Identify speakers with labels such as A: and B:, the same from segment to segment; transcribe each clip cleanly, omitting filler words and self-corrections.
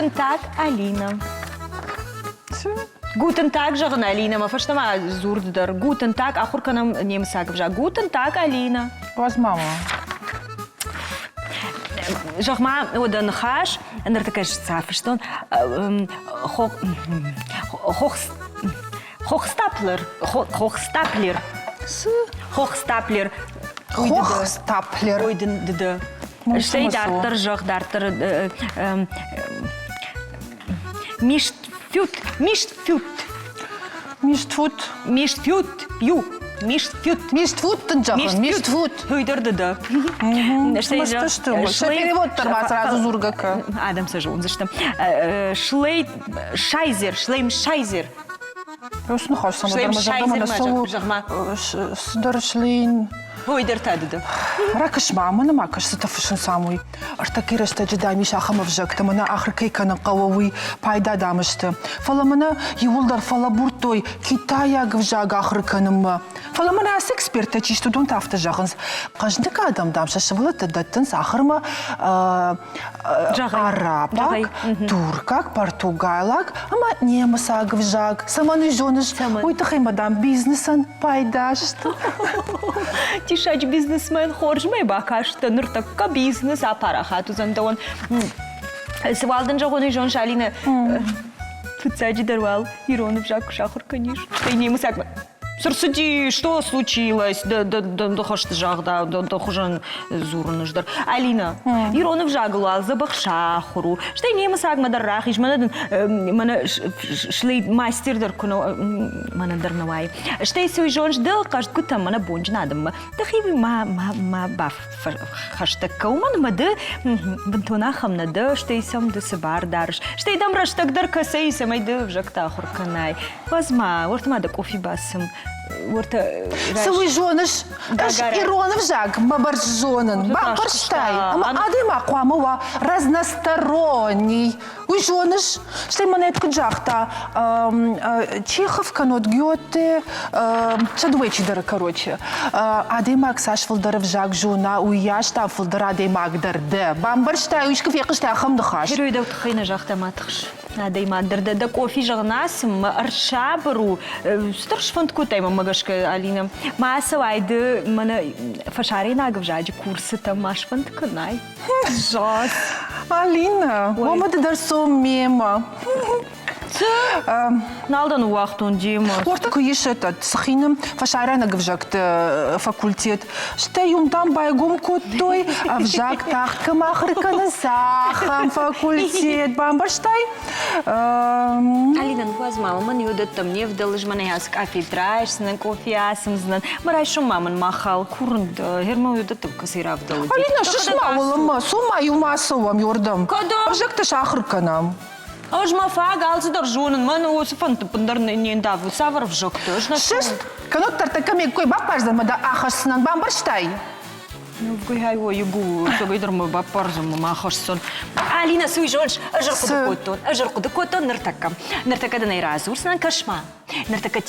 A: Guten Tag, Алина. Guten Tag зӕгъын Алина, мӕ фӕстӕмӕ дзурд дӕр. Guten Tag ахуыр кӕнӕм немыцаг ӕвзаг. Guten Tag, Алина.
B: Уадз мама.
A: Зӕгъ-ма, уӕдӕ ныхас, ныртӕккӕ цафыстон, Хохстаплер. Хохстаплер.
B: Цы?
A: Хохстаплер.
B: Хохстаплер.
A: Ой, дын ды. Стӕй дарддӕр зӕгъ, дарддӕр Миштфют, миштфют.
B: Миштфут.
A: Миштфют, ю. Миштфют.
B: Миштфут дын зӕгъын, миштфут.
A: Уый дӕр ды дӕ.
B: Сты Сӕ перевод дӕр ма сразу дзургӕ кӕ.
A: Адӕм сӕ зондзысты. Шлей Шайзер, Шлейм Шайзер.
B: Ус ныхас цӕмӕдӕр мӕ зӕрдӕмӕ нӕ цӕуы. Цыдӕр шлейн.
A: Ой, дӕр та ды дӕ.
B: Ракӕс-ма, мӕнӕ ма кӕс, цытӕ фыссынц ам уый. Ӕртӕккӕ рӕстӕджы дам ис ахӕм ӕвзӕгтӕ, мӕнӕ ахуыр кӕй кӕнын хъӕуы, уый пайда дам сты. Фӕлӕ мӕнӕ иууылдӕр фӕлӕбурдтой китайаг ӕвзаг ахуыр кӕнынмӕ. Фӕлӕ мӕнӕ ацы эксперттӕ чи сты, уыдон та афтӕ зӕгъынц, хъӕздыг адӕм, дам, сӕ сывӕллӕтты дӕттынц ахуырмӕ арабаг, туркаг, португайлаг ӕмӕ немыцаг ӕвзаг. Цӕмӕн уый зоныс? Уый тыххӕй ма, дам, бизнесӕн пайда сты.
A: Диссаджы бизнесмен хорз мӕ бакастӕ, ныртӕккӕ бизнес апарахат уыдзӕн дӕуӕн. Цы уал дын зӕгъон, уый зоныс, Алинӕ, фыццаджыдӕр уал ирон ӕвзаг куы сахуыр кӕнис, стӕй немыцаг Цы рцыди, что случилось, дӕ хӕсты загъда, дӕ хуызӕн дзурын ӕз дӕр. Алина, ирон ӕвзагыл уал дзӕбӕх сахуыр у. Стӕй немыцагмӕ дӕр рахиз, мӕнӕ дын мӕнӕ шлеймастер дӕр куы мӕнӕ дӕр нӕ уай. Стӕй цы уый зоныс, ды хъӕздгуытӕм, мӕнӕ бонджын адӕммӕ, дӕхи ма ма ма бафхӕстӕг кӕ, уымӕн ӕмӕ ды бынтон ахӕм нӕ дӕ, стӕй сӕм ды цы бар дарыс. Стӕй дӕм рӕстӕг дӕр кӕцӕй, цӕмӕй ды ӕвзӕгтӕ ахуыр кӕнай. Уадз-ма, уӕртӕ ма дӕ къофи бацым. Уӕртӕ
B: Цы уый зоныс? Ӕз ирон ӕвзаг мӕ бӕрц зонын. Бамбӕрстай? Ӕмӕ адӕймаг хъуамӕ уа разносторонний. Уый зоныс? Стӕй мӕнӕ куыд загъта, Чехов кӕнод Гёте, сӕ дыууӕ чидӕры, короче. Адӕймаг цас фылдӕр ӕвзаг зона, уыйас та фылдӕр адӕймаг дӕр дӕ. Бамбӕрстай, уый искуы фехъуыстай ахӕм ныхас?
A: Герой дӕу тыххӕй нӕ загъта, ма тыхс. Адӕймаг дӕр дӕ дӕ къофи зӕгъын ацыммӕ, ӕрсабыр у. Цыдӕр сфӕнд кодтай мӕнмӕ гӕсгӕ, Алинӕ. Ма ацӕуай ды мӕнӕ фӕсарӕйнаг ӕвзаджы курсытӕм ма сфӕнд кӕнай.
B: Зас. Алинӕ, уымӕ ды дӕр цом мемӕ.
A: Цы? Нал дӕ ныууагътон демӕ.
B: Уӕртӕ куы ис этот Схины фӕсарӕйнаг ӕвзӕгты факультет. Стӕй уым там байгом кодтой ӕвзаг тагъд кӕм ахуыр кӕнынц, ахӕм факультет. Бамбӕрстай?
A: Алина, ныууадз ма, мӕн уыдӕттӕм не вдӕлы, мӕнӕ ацы къафет райсдзынӕн, къофи ацымдзынӕн. Мӕ райсом ма мын махал курын дӕ, гъер мӕ уыдӕттӕм кӕцӕй равдӕлыди.
B: Алина, сыс ма уылыммӕ, цом ма иумӕ ацӕуӕм иуырдӕм.
A: Кӕдӕм?
B: Ӕвзӕгтӕ сахуыр кӕнӕм.
A: Ӕз мӕ фаг алцыдӕр зонын, мӕн уыцы фӕндты бындӕр не ндавы. Цавӕр ӕвзӕгты? Ӕз нӕ
B: Сыст, кӕннод тӕртӕккӕ ме ккой баппардзӕн мӕ дӕ ахӕсдзынӕн, бамбӕрстай?
A: Нывгуйхӕй уӕйыг у, цӕгӕйдӕр мӕ баппардзӕн мӕ ма ахӕсдзӕн. Алина, цы уый зоныс, ӕз ӕрхъуыды кодтон, ӕз ӕрхъуыды кодтон ныртӕккӕ. Ныртӕккӕ дын ӕй радзурдзынӕн, кӕс-ма. Ныртӕккӕ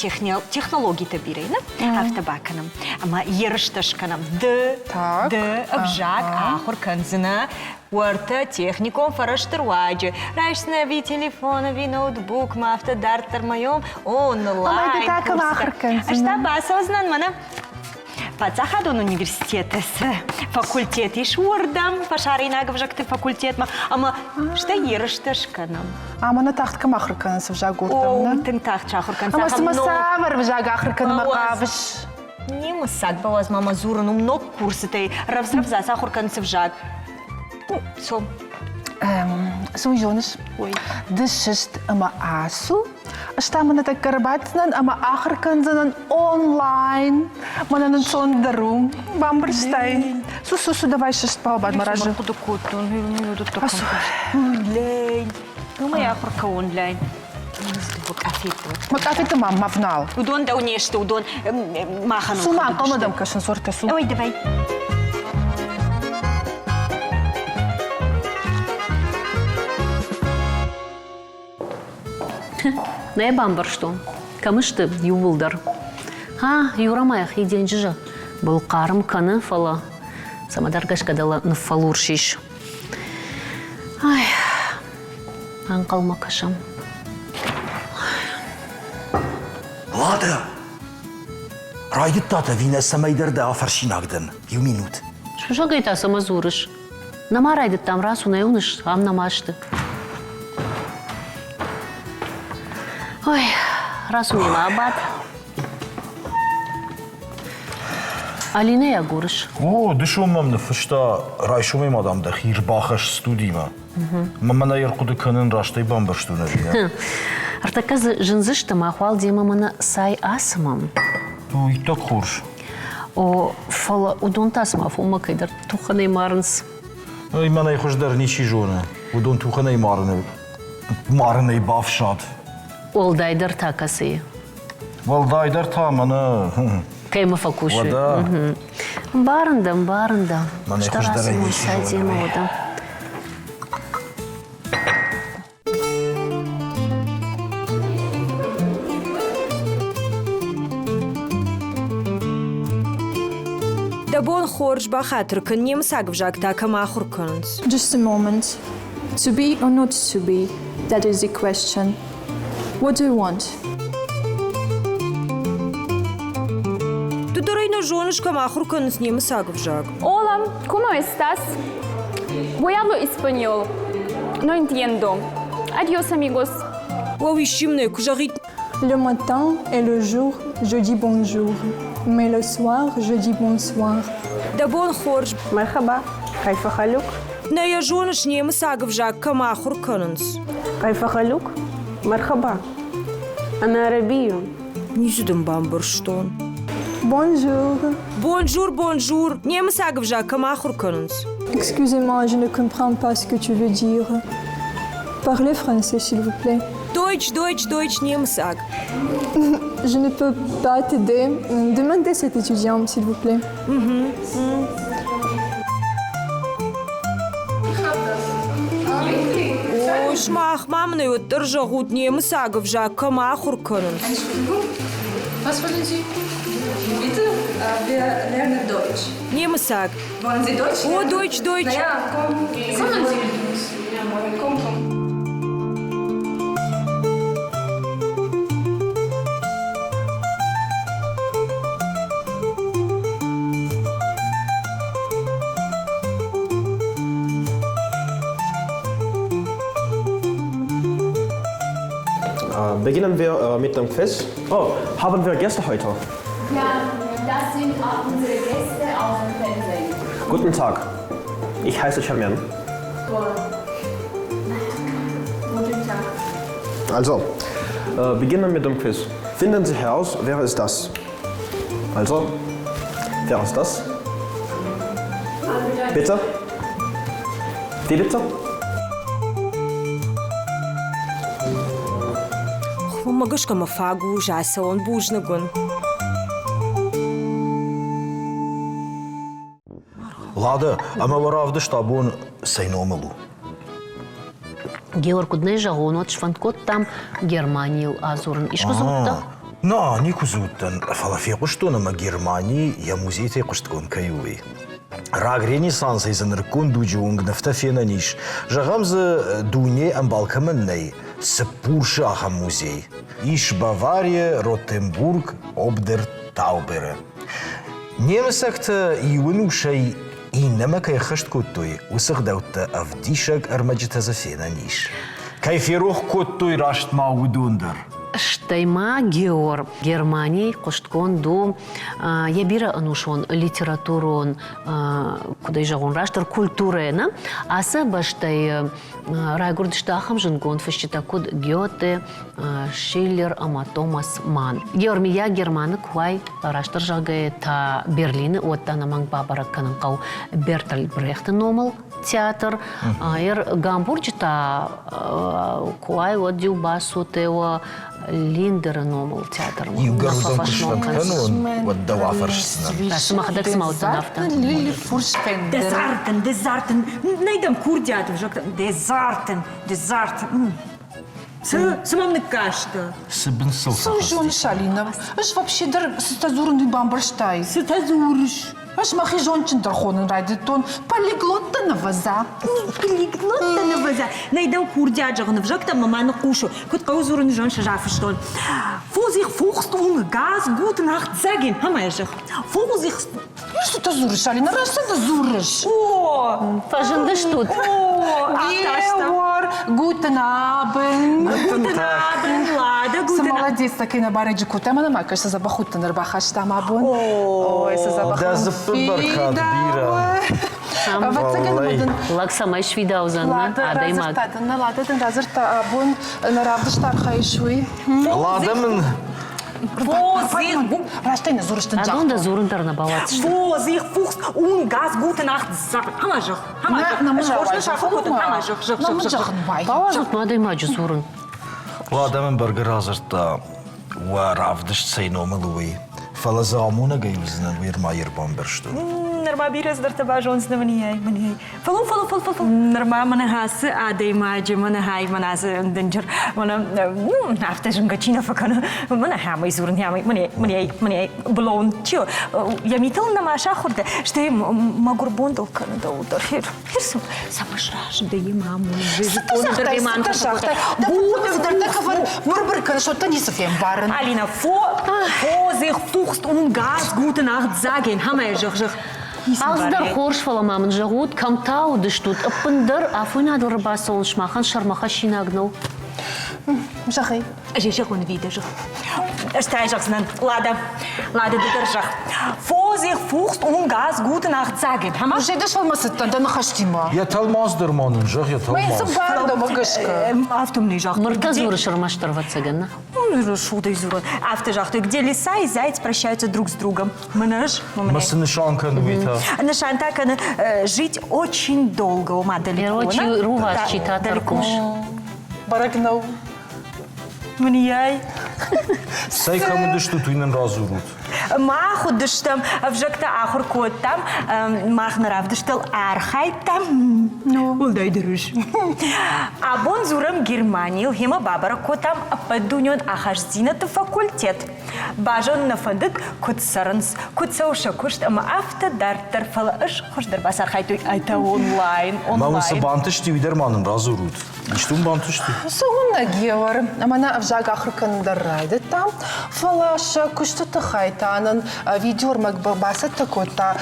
A: технологитӕ бирӕ нӕ? Афтӕ бакӕнӕм. Ӕмӕ ерыстӕ скӕнӕм. Ды, ды ӕвзаг ахуыр кӕндзынӕ уӕртӕ техникон фӕрӕзты руаджы. Райсдзынӕ ӕви телефон, ӕви ноутбук, ма афтӕ дарддӕр моем онлайн. Ӕз та бацӕудзынӕн мӕнӕ Паддзахадон университеты цы факультет ис, уырдӕм, фӕсарӕйнаг ӕвзӕгты факультетмӕ ӕмӕ стӕй ерыстӕ скӕнӕм.
B: Ӕмӕ нӕ тагъд кӕм ахуыр кӕнынц ӕвзаг уырдӕм,
A: нӕ? Тынг тагъд сахуыр кӕнынц.
B: Ӕмӕ цымӕ цавӕр ӕвзаг ахуыр кӕнынмӕ хъавыс?
A: Немыцаг бауадз ма мӕ дзурын, уым ног курсытӕй рӕвдз-рӕвдз ацахуыр кӕнынц ӕвзаг. Цом.
B: Цы уый зоныс? Ды сыст ӕмӕ ацу, ӕз та мӕнӕ тӕккӕ ӕрбаддзынӕн ӕмӕ ахуыр кӕндзынӕн онлайн. Мӕнӕн ӕнцондӕр у. Бамбӕрстай? Су, су, су, давай сыст, баобад мӕ разы.
A: Хъуыды кодтон, Онлайн. Уымӕй ахуыр кӕ онлайн.
B: Мӕ къафетты ма ма внал.
A: Уыдон дӕу не сты, уыдон махӕн.
B: Цу ма, ӕнхъӕлмӕ дӕм кӕсын, сортӕ, цу.
A: Ой, давай.
C: Нӕ бамбӕрстон, кӕм сты иууылдӕр. А, Юра ма йӕхи денджызы был хъарм кӕны, фӕлӕ цӕмӕдӕр гӕсгӕ дӕлӕ ныффӕлурс ис. Ай, Ӕнхъӕлмӕ кӕсӕм.
D: Лада! Райдыдтат ӕви нӕ цӕмӕйдӕр дӕ афӕрсинаг дӕн? Иу минут.
C: Сусӕгӕй та цӕмӕ дзурыс? Нӕма райдыдтам, рацу нӕ уыныс, ам нӕма сты. Ой, рацу мемӕ абад. Алинӕйы агурыс?
D: О, дысон мӕм ныффыста, райсомӕй ма дам дӕхи рбахӕсс студимӕ. Мӕнӕ йе рхъуыды кӕнын растӕй бамбӕрстон ӕви нӕ?
C: Ӕртӕккӕ дзы зындзысты, мах уал демӕ мӕнӕ цай ацымӕм.
D: О, иттӕг хорз.
C: О, фӕлӕ уыдон та цыма афонмӕ кӕйдӕр тухӕнӕй марынц.
D: Ой, мӕнӕй хуыздӕр ничи зоны. Уыдон тухӕнӕй марыны марынӕй бафсад.
C: Уӕлдайдӕр та кӕцыйы?
D: Уӕлдайдӕр та мӕнӕ
C: Кӕй ма фӕкусы.
D: Уӕдӕ.
C: Ӕмбарын дӕ, ӕмбарын дӕ.
D: Мӕнӕй
C: Стӕр
D: хуыздӕрӕй
C: ацы
D: ничи зоны.
C: темӕ уӕдӕ.
A: Дӕ бон хорз бахатыр кӕн, немыцаг ӕвзаг та кӕм ахуыр кӕнынц?
E: Just a moment. To be or not to be, that is the question. What do you want?
A: Ды дӕр ӕй нӕ зоныс, кӕм ахуыр кӕнынц немыцаг ӕвзаг.
F: Hola, ¿cómo estás? Voy hablo español. No entiendo. Adiós, amigos.
A: Уӕ исчи мын ӕй куы зӕгъид.
E: Le matin et le jour, je dis bonjour. Mais le soir, je dis bonsoir.
A: Дӕ бон хорз.
G: Мерхаба, Кайфахалюк.
A: Нӕ йӕ зоныс, немыцаг ӕвзаг кӕм ахуыр кӕнынц?
G: Кайфахалюк? Мерхаба. Ана арабию.
A: Ницы дын бамбӕрстон.
E: Bonjour.
A: Бонжур, бонжур. Немыцаг ӕвзаг кӕм ахуыр кӕнынц?
E: Excusez-moi, je ne comprends pas ce que tu veux dire. Parlez français, s'il vous plaît.
A: Deutsch, Deutsch, Deutsch, немыцаг.
E: Je ne peux pas t'aider. Demandez cet étudiant, s'il vous plaît.
A: О, сымах ма мын ӕй уӕддӕр зӕгъут, немыцаг ӕвзаг кӕм ахуыр кӕнынц?
H: Was wollen Sie? Bitte? Wir lernen Deutsch.
A: Немыцаг.
H: Wollen Sie Deutsch
A: О,
H: lernen?
A: Deutsch, Deutsch.
H: Na ja, komm. Kommen Sie mit uns. Ja, komm, komm.
I: Beginnen wir mit dem Quiz. Oh, haben wir Gäste heute?
F: Ja, das sind auch unsere Gäste aus dem Fernsehen.
I: Guten Tag. Ich heiße Charmian.
F: Guten Tag.
I: Also, beginnen mit dem Quiz. Finden Sie heraus, wer ist das? Also, wer ist das? Bitte? Wie bitte?
A: Уымӕ гӕсгӕ мӕ фаг у ацӕуон бузныг уын.
D: Лада, ӕмӕ уӕ равдыст абон цӕй номыл у?
C: Геор, куыд нӕ зӕгъон, уӕд сфӕнд кодтам Германийыл адзурын. Искуы дзы уыдтӕ?
D: На, никуы дзы уыдтӕн, фӕлӕ фехъуыстон ӕмӕ Германи йӕ музейтӕй хъуыстгонд кӕй у, уый. Рагренессансӕй дзы нырыккон дуджы онг нывтӕ фенӕн ис. Зӕгъӕм дзы, дуне ӕмбал кӕмӕн нӕй, Цыппурсы ахӕм музей. Ис Бавария, Ротенбург, Обдер, Тауберы. Немыцӕгтӕ иу ӕнусӕй иннӕмӕ кӕй ӕххӕст кодтой, уыцы гъдӕуттӕ ӕвдисӕг ӕрмӕджытӕ дзы фенӕн ис. Кӕй ферох кодтой раст ма уыдон дӕр.
C: Стӕй ма Геор Германийы хъуыстгонд у йӕ бирӕ ӕнусон литературон, куыд ӕй зӕгъон, растдӕр культурӕйӕ нӕ. Ацы бӕстӕйы райгуырдысты ахӕм зындгонд фысджытӕ, куыд Гёте, Шиллер ӕмӕ Томас Манн. Геормийӕ Германы куы уай, растдӕр зӕгъгӕйӕ та Берлины, уӕд та ӕнӕмӕнг бабӕрӕг кӕнын хъӕуы Бертольд Брехты номыл театр. Гамбурджы та куы уай, уӕд-иу бацу Тео Линдеры номыл театрмӕ.
D: Иугӕр уыдзӕн куы сфӕнд кӕнон, уӕд дӕу афӕрсдзынӕн.
C: Сымахӕдӕг цыма уыдтӕн афтӕ.
A: Дезартен, дезартен, нӕй дӕм курдиат ӕвзӕгтӕ. Дезартен, дезартен. Цы, цы мӕм ныккастӕ?
D: Цы бын сыл
B: Цы зоныс, Алина? Ӕз вообще дӕр цытӕ дзурын, уый бамбӕрстай.
A: Цытӕ дзурыс?
B: Ӕз мӕхи зондджындӕр хонын райдыдтон. Полиглот дӕ нывӕза.
A: Полиглот дӕ нывӕза. Нӕй дӕу курдиат зӕгъын ӕвзӕгтӕ мӕ ма ныхъхъус у. Куыд хъӕуы дзурын зон сӕ афыстон. Vorsicht, Fuchs und Gas, gute Nacht, sagen. Hammer зӕгъ. Vorsicht.
B: Что ты дзурыс, Алина, раст ты дзурыс.
A: О!
C: Фӕзындыстут.
A: О,
B: Геор, guten Abend.
A: Guten Abend, Лада,
B: Цы
A: guten
B: молодец такой на барӕджы кодта, мӕнӕ ма кӕс, цы дзӕбӕх удтӕн ӕрбахастам абон. Ой, цы дзӕбӕх
D: Дӕ дзыппы бӕркад бирӕ.
B: Ӕвӕццӕгӕн ма дын
C: Лӕг цӕмӕй сфидаудзӕн,
B: Лада
C: адӕймаг.
B: радзырдта дын, нӕ Лада дын радзырдта абон нӕ равдыст архайыс, уый.
D: Лада мын
B: Раст ӕй нӕ дзурыс дын
C: Адон дӕ дзурын дӕр нӕ бауадздзысты.
A: Vorsicht, Fuchs und Gas, gute Nacht, sagen. Hammer зӕгъ. Hammer зӕгъ.
C: Бауадзут ма адӕймаджы дзурын.
D: Лада мын бӕргӕ радзырдта, уӕ равдыст цӕй номыл у, уый. Фӕлӕ дзы амонӕгӕй уыдзынӕн, уый ӕрма ӕрбамбӕрстон.
A: Нырма бирӕ цыдӕртӕ базондзынӕ мӕнӕй, мӕнӕй. Фӕлӕуу, фӕлӕуу, фӕлӕуу, фӕлӕуу. Нырма мӕнӕ ацы адӕймаджы, мӕнӕ ай, мӕнӕ ацы дынджыр, мӕнӕ, ну, афтӕ зынгӕ чи нӕ фӕкӕны, мӕнӕ амӕй дзурын, амӕй, мӕнӕ, мӕнӕ, мӕнӕ блонд чи у, йӕ митыл нӕма сахуыр дӕ, стӕй мӕгуыр бон дыл кӕны дӕу дӕр. Цӕмӕ сразы дӕ йемӕ амоны?
B: Загътай, загътай. Дӕ кӕфӕн мыр-мыр кӕныс, уӕдта ницы фембарын.
A: Алина, Vorsicht, Fuchs und Gas, gute Nacht sagen. Hammer, зӕгъ, зӕгъ.
C: Алцыдӕр хорз, фӕлӕ ма мын зӕгъут, кӕм та уыдыстут, ӕппындӕр афойнадыл ӕрбацӕуын сымахӕн сӕрмӕхӕссинаг нӕу?
B: Зӕгъ.
A: Ӕз зӕгъон виде зӕгъ. Ӕз та зӕгъдзынӕн, Лада, Лада, ды дӕр зӕгъ. Vorsicht, Fuchs und Gas, gute Nacht sagen. Hammer?
B: Уже дӕ сфӕлмӕцыдтӕн дӕ ныхӕстимӕ.
D: Йӕ тӕлмац дӕр ма нын зӕгъ, йӕ тӕлмац.
B: Цы бар дӕ гӕсгӕ?
A: Афтӕ мын загътой.
C: Мыртӕ дзурыс ӕрмӕстдӕр, ӕвӕццӕгӕн, нӕ?
A: Рӕсугъдӕй дзурын. Афтӕ загътой, где лиса и заяц прощаются друг с другом. Мӕнӕ
D: Мӕ цы нысан кӕны уый та?
A: Нысан та кӕны жить очень долго, ома далеко.
C: Короче, рувас чи та тӕрхъус.
B: Бӕрӕг нӕу.
A: Мынйай.
D: Цӕй кӕм уыдыстут, уый нын радзурут.
A: Мах уыдыстӕм, ӕвзӕгтӕ ахуыр кодтам, мах нӕ равдыстыл архайдтам. Уӕлдайдӕр ус. Абон дзурӕм Германийыл, гъемӕ бабӕрӕг кодтам ӕппӕтдунеон ахастдзинӕдты факультет. Базонын нӕ фӕндыд, куыд цӕрынц, куыд цӕуы сӕ куыст ӕмӕ афтӕ дарддӕр, фӕлӕ ӕз хуыздӕр бацархайдтой айтӕ онлайн,
D: Мӕ уын цы
A: онлайн.
D: бантысти, уый дӕр ма нын радзурут. Исты уын бантысти?
B: Цы уын Геор, ӕмӕ нӕ ӕвзаг ахуыр кӕнын дӕр райдыдта, фӕлӕ сӕ куысты тыххӕй та нын видеоӕрмӕг бацӕттӕ кодта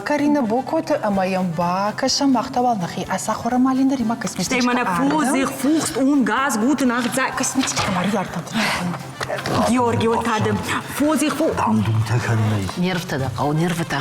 B: Карина Бокоты ӕмӕ йӕм бакӕсӕм, мах та уал нӕхи ацахуырӕм Алинӕримӕ
A: Стӕй
B: косметичкӕ
A: мӕнӕ Vorsicht, Fuchs und Gas, gute Nacht,
B: Косметичкӕ Мария
A: Георги, вот та дын. Vorsicht,
D: Дам-думтӕ кӕнынӕй.
C: Нервтӕ дӕ хъӕуы, нервытӕ.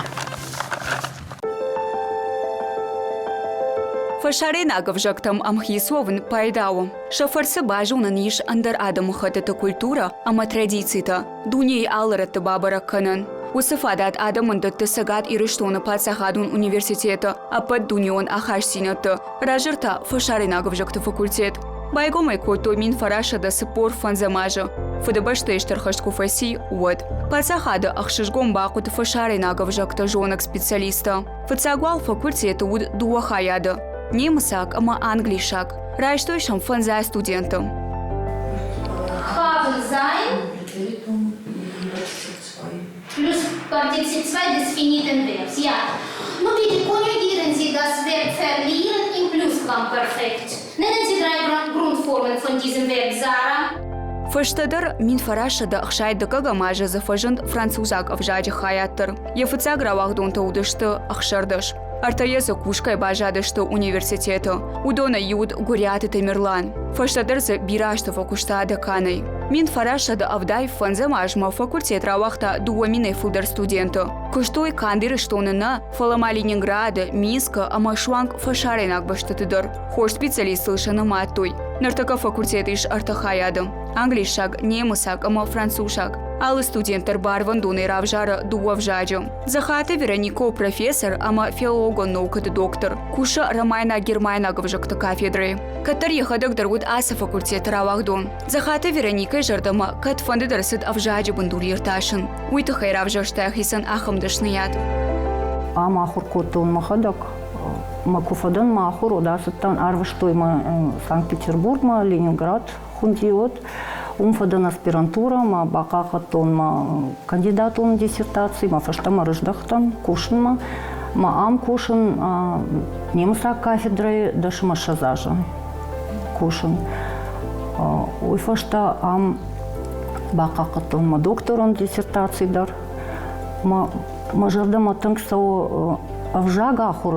J: Фӕсарӕйнаг ӕвзӕгтӕм ӕмхиц уӕвын пайда у. Сӕ фӕрцы базонӕн ис ӕндӕр адӕмыхӕттыты культурӕ ӕмӕ традицитӕ, дунейы алы рӕтты бабӕрӕг кӕнын. Уыцы фадат адӕмӕн дӕтты Цӕгат Ирыстоны паддзахадон университеты ӕппӕтдунеон ахастдзинӕдты, раздӕр та фӕсарӕйнаг ӕвзӕгты факультет. Байгом ӕй кодтой 1945 азы, Фыдыбӕстӕйы Стыр хӕст куы фӕци, уӕд. Паддзахады ӕхсызгон бахъуыд фӕсарӕйнаг ӕвзӕгтӕ зонӕг специалисттӕ. Фыццаг уал факультеты уыд дыууӕ хайады – немыцаг ӕмӕ англисаг. Райстой сӕм фӕндзай студенты.
K: Haben sein плюс Partizip 2 des finiten Verbs. Ja. Nun bitte konjugieren Sie das Verb verlieren im Plusquamperfekt. Nennen Sie drei Grundformen von diesem Verb, Sarah.
J: Фӕстӕдӕр 1960 азы дзы фӕзынд французаг ӕвзаджы хайад дӕр. Йӕ фыццаг рауагъдонтӕ уыдысты 16. Ӕртӕйӕ дзы кусгӕ баззадысты университеты. Уыдонӕй иу уыд Гуыриаты Тамерлан. Фӕстӕдӕр дзы бирӕ азты фӕкуыста деканӕй. 1975 азмӕ факультет рауагъта дыууӕ минӕй фылдӕр студенты. Куыстой канд Ирыстоны нӕ, фӕлӕ ма Ленинграды, Минскы ӕмӕ суанг фӕсарӕйнаг бӕстӕты дӕр. Хорз специалисттыл сӕ нымадтой. Ныртӕккӕ факультеты ис ӕртӕ хайады – англисаг, немыцаг ӕмӕ францусаг. Алы студент дӕр барвӕндонӕй равзары дыууӕ взаджы. Дзӕхаты Вероникӕ у профессор ӕмӕ филологон наукӕты доктор, кусы ромайнаг-гермайнаг ӕвзӕгты кафедрӕйы. Кӕддӕр йӕхӕдӕг дӕр уыд ацы факультеты рауагъдон. Дзӕхаты Вероникӕйы зӕрдӕмӕ кӕдфӕнды дӕр цыд ӕвзаджы бындур иртасын. Уый тыххӕй равзӕрста йӕхицӕн ахӕм дӕсныйад.
L: Ам ахуыр кодтон мӕхӕдӕг. Мӕ куы фӕдӕн мӕ ахуыр, уӕд ацыдтӕн, арвыстой мӕ Санкт-Петербургмӕ, Ленинград хуынди уӕд. Уым фӕдӕн аспирантурӕ, ма бахъахъхъӕдтон мӕ кандидатон диссертаци, мӕ фӕстӕмӕ рыздӕхтӕн кусынмӕ. Ма ам кусын немыцаг кафедрӕйы 10 ӕмӕ 20 азы кусын. Уый фӕстӕ ам бахъахъхъӕдтон мӕ докторон диссертаци дӕр. Мӕ мӕ зӕрдӕмӕ тынг цӕуы ӕвзаг ахуыр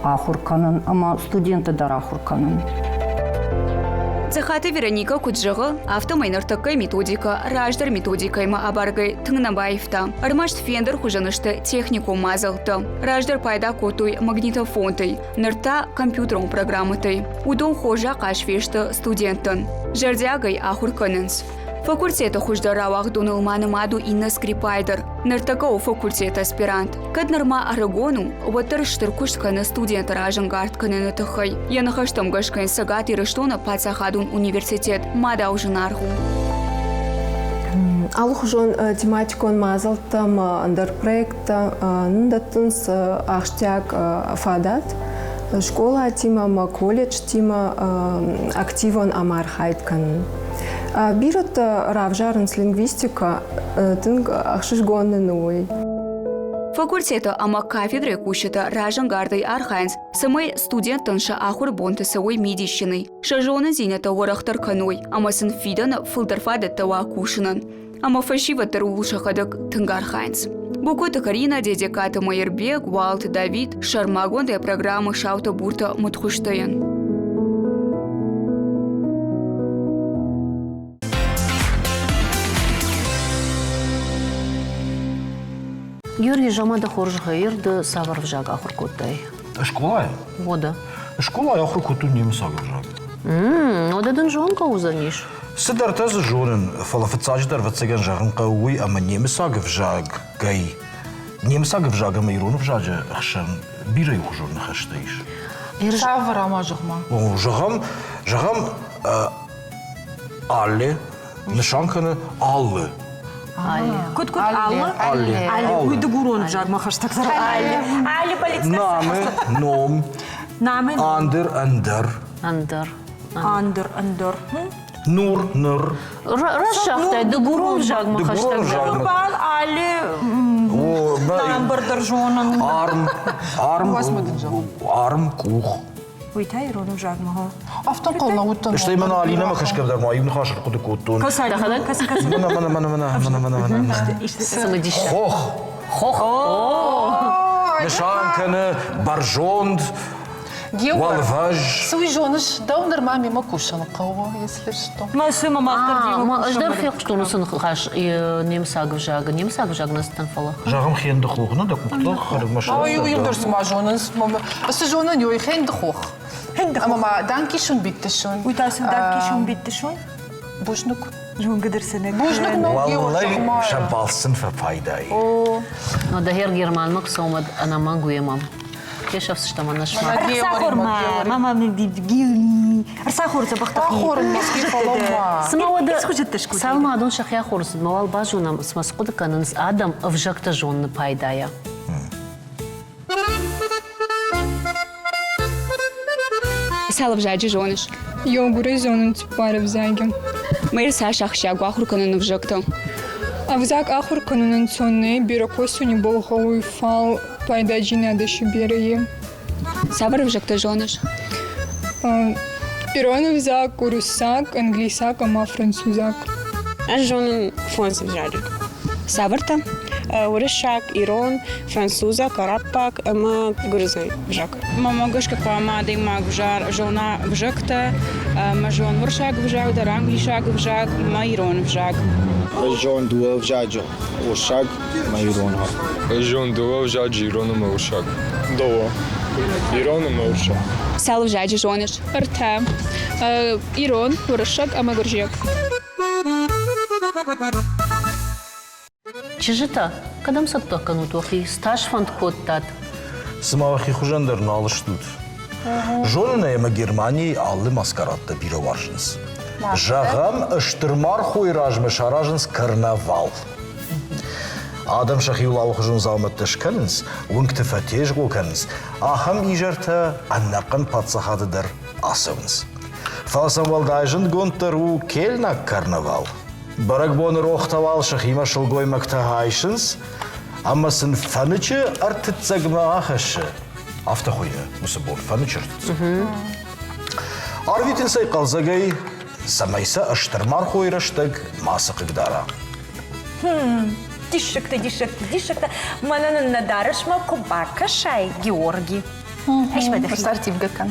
L: ахуыр кӕнын ӕмӕ студентты дӕр ахуыр кӕнын.
J: Цӕхаты Вероникӕ куыд зӕгъы, афтӕмӕй ныртӕккӕйы методикӕ раздӕр методикӕимӕ абаргӕ тынг нӕ баивта. Ӕрмӕст фендӕр хуызӕн сты техникон мадзӕлттӕ. Раздӕр пайда кодтой магнитофонтӕй, ныр та компьютерон программӕтӕй. Уыдон хорз ахъаз фесты студенттӕн. Зӕрдиагӕй ахуыр кӕнынц. Факультеты хуыздӕр рауагъдоныл ма нымад у иннӕ скрипай дӕр. Ныртӕккӕ у факультеты аспирант. Кӕд нырма ӕрыгон у, уӕддӕр стыр куыст кӕны студенты разӕнгард кӕныны тыххӕй. Йӕ ныхӕстӕм гӕсгӕ йын Цӕгат Ирыстоны паддзахадон университет мадау зынаргъ у.
M: Алыхуызон тематикон мадзӕлттӕ ӕмӕ ӕндӕр проекттӕ нын дӕттынц ахсджиаг фадат скъолатимӕ ӕмӕ колледжтимӕ активон ӕмархайд кӕнын. Бирӕтӕ равзарынц лингвистикӕ, тынг ӕхсызгон нын у уый.
J: Факультеты ӕмӕ кафедрӕйы кусджытӕ разӕнгардӕй архайынц, цӕмӕй студенттӕн сӕ ахуыры бонты цӕуой мидисджынӕй, сӕ зонындзинӕдтӕ уӕрӕхдӕр кӕной ӕмӕ сын фидӕны фылдӕр фадӕттӕ уа кусынӕн. Ӕмӕ фӕсивӕд дӕр ууыл сӕхӕдӕг тынг архайынц. Бокоты Карина, Дедекаты Майырбег, Уалты Давид, сӕрмагондӕй программӕ «Саутӕ-буртӕ мыдхуызтӕ-йӕн».
C: Георгий, зӕгъ-ма дӕ хорз гъейыр, ды цавӕр ӕвзаг ахуыр кодтай?
D: Скъолайы?
C: Уӕдӕ.
D: Скъолайы ахуыр кодтон немыцаг ӕвзаг.
C: Уӕдӕ дын зонгӕ уыдзӕнис.
D: Цыдӕртӕ дзы зонын, фӕлӕ фыццаджыдӕр ӕвӕццӕгӕн зӕгъын хъӕуы уый, ӕмӕ немыцаг ӕвзагӕй немыцаг ӕвзаг ӕмӕ ирон ӕвзаджы хсӕн бирӕ иухуызон ныхӕстӕ ис.
B: Цавӕр ӕмӕ зӕгъ-ма?
D: Зӕгъӕм, зӕгъӕм, алле нысан кӕны алы.
A: Куыд куыд алы?
D: Алле.
A: Алле. Уый дыгурон ӕвзагмӕ хӕстӕгдӕр. Алле. Алле политика.
D: Наме, ном.
A: Наме.
D: Андер, ӕндӕр.
C: Ӕндӕр.
A: Андер, ӕндӕр.
D: Нур, ныр.
C: Раст загътай, дыгурон ӕвзагмӕ хӕстӕгдӕр.
A: Нурбал али намбар дӕр зонын.
D: Арм, арм, арм, къух.
A: Уый та ирон ӕвзагмӕ хо.
B: Афтӕ ӕнхъӕл нӕ уыдтӕн.
D: Стӕй мӕнӕ Алинӕмӕ кӕсгӕ дӕр ма иу ныхас ӕрхъуыды кодтон. Мӕнӕ, мӕнӕ, мӕнӕ, мӕнӕ, мӕнӕ, мӕнӕ, мӕнӕ. Хох.
C: Хох.
D: Нысан кӕны бӕрзонд,
B: Геор, цы уый зоныс, дӕу нырма мемӕ кусын хъӕуы, если что.
C: Ӕз дӕр фехъуыстон уыцы ныхас немыцаг ӕвзагы. Немыцаг ӕвзаг нӕ цыдтӕн, фӕлӕ.
D: Зӕгъӕм, хенды хох, нӕ дӕ къухтыл хӕрдмӕ
B: Ой, уый дӕр цыма зонынц. Цы зонын, ой, хенды хох. Ӕмӕ ма данкишун биттешун.
A: Уый та сын данкишун биттешун?
B: Бузныг.
A: Зонгӕ дӕр сӕ нӕ
B: Бузныг, ног
D: Уӕллӕй, сӕ балц сын фӕпайда и.
C: Ну, дӕ Германмӕ куы цӕуӕм, уӕд ӕнӕмӕнг уемӕ. Фесӕфдзыстӕм ӕнӕсмаг.
A: Ӕрцахур-ма, мама, ӕрцахур дзӕбӕх
C: Цымӕ уӕдӕ цалынмӕ адон сӕхи ахорынц, мауал базонӕм, цымӕ цы хъуыды кӕнынц адӕм ӕвзӕгтӕ зоныны пайдайӕ.
J: Цал ӕвзаджы зоныс?
H: Еугурӕй зонун цуппар ӕвзаги.
J: Мӕ цас ахсджиаг у ахуыр кӕнын ӕвзӕгтӕ?
H: Ӕвзаг ахур кӕнун ӕнцон нӕй, берӕ косуни бол гъӕуй, фал пайдаджийнадӕ си берӕ е.
J: Цавӕр ӕвзӕгтӕ зоныс?
H: Ирон ӕвзаг, уруссаг, англисаг ӕма французаг.
G: Ӕз зонын фондз ӕвзаджы.
J: Цавӕртӕ?
G: Уырыссаг, ирон, французаг, араббаг ӕмӕ гуырдзы ӕвзаг.
H: Мӕнмӕ гӕсгӕ хъуамӕ адӕймаг зона ӕвзӕгтӕ, ӕмӕ зон уырыссаг ӕвзаг дӕр, англисаг ӕвзаг ӕмӕ ирон ӕвзаг.
N: Ӕз зон дыууӕ ӕвзаджы, уырыссаг ӕмӕ ирон.
O: Ӕз зон дыууӕ ӕвзаджы, ирон ӕмӕ уырыссаг. Дыууӕ. Ирон ӕмӕ уырыссаг.
J: Цал ӕвзаджы зоныс?
H: Ӕртӕ. Ирон, уырыссаг ӕмӕ гуырдзиаг.
C: Чызджытӕ, кӕдӕм цӕттӕ кӕнут уӕхи? Цас фӕнд кодтат?
D: Цыма уӕхи хуызӕн дӕр нал стут. Зонын ӕй, ӕмӕ Германийы алы маскарадтӕ бирӕ уарзынц. Зӕгъӕм, стыр мархойы размӕ саразынц карнавал. Адӕм сӕхиуыл алыхуызон дзаумӕттӕ скӕнынц, уынгты фӕтезгъо кӕнынц. Ахӕм изӕртӕ ӕнӕхъӕн паддзахады дӕр ацӕуынц. Фӕлӕ сӕм уӕлдай зындгонддӕр у кельнаг карнавал. Бӕрӕгбоны рохтӕ уал сӕхимӕ сылгоймӕгтӕ айсынц ӕмӕ сын фӕнычы ӕртыццӕгмӕ ахӕссы. Афтӕ хуыйны уыцы бон фӕнычы ӕртыццӕг. Арвитынц ӕй хъӕлдзӕгӕй, цӕмӕй сӕ стыр мархойы рӕстӕг мацы хъыгдара.
A: Диссӕгтӕ, диссӕгтӕ, диссӕгтӕ. Мӕнӕ нын нӕ дарӕсмӕ куы бакӕсай, Георги.
B: Ӕртивгӕ кӕн.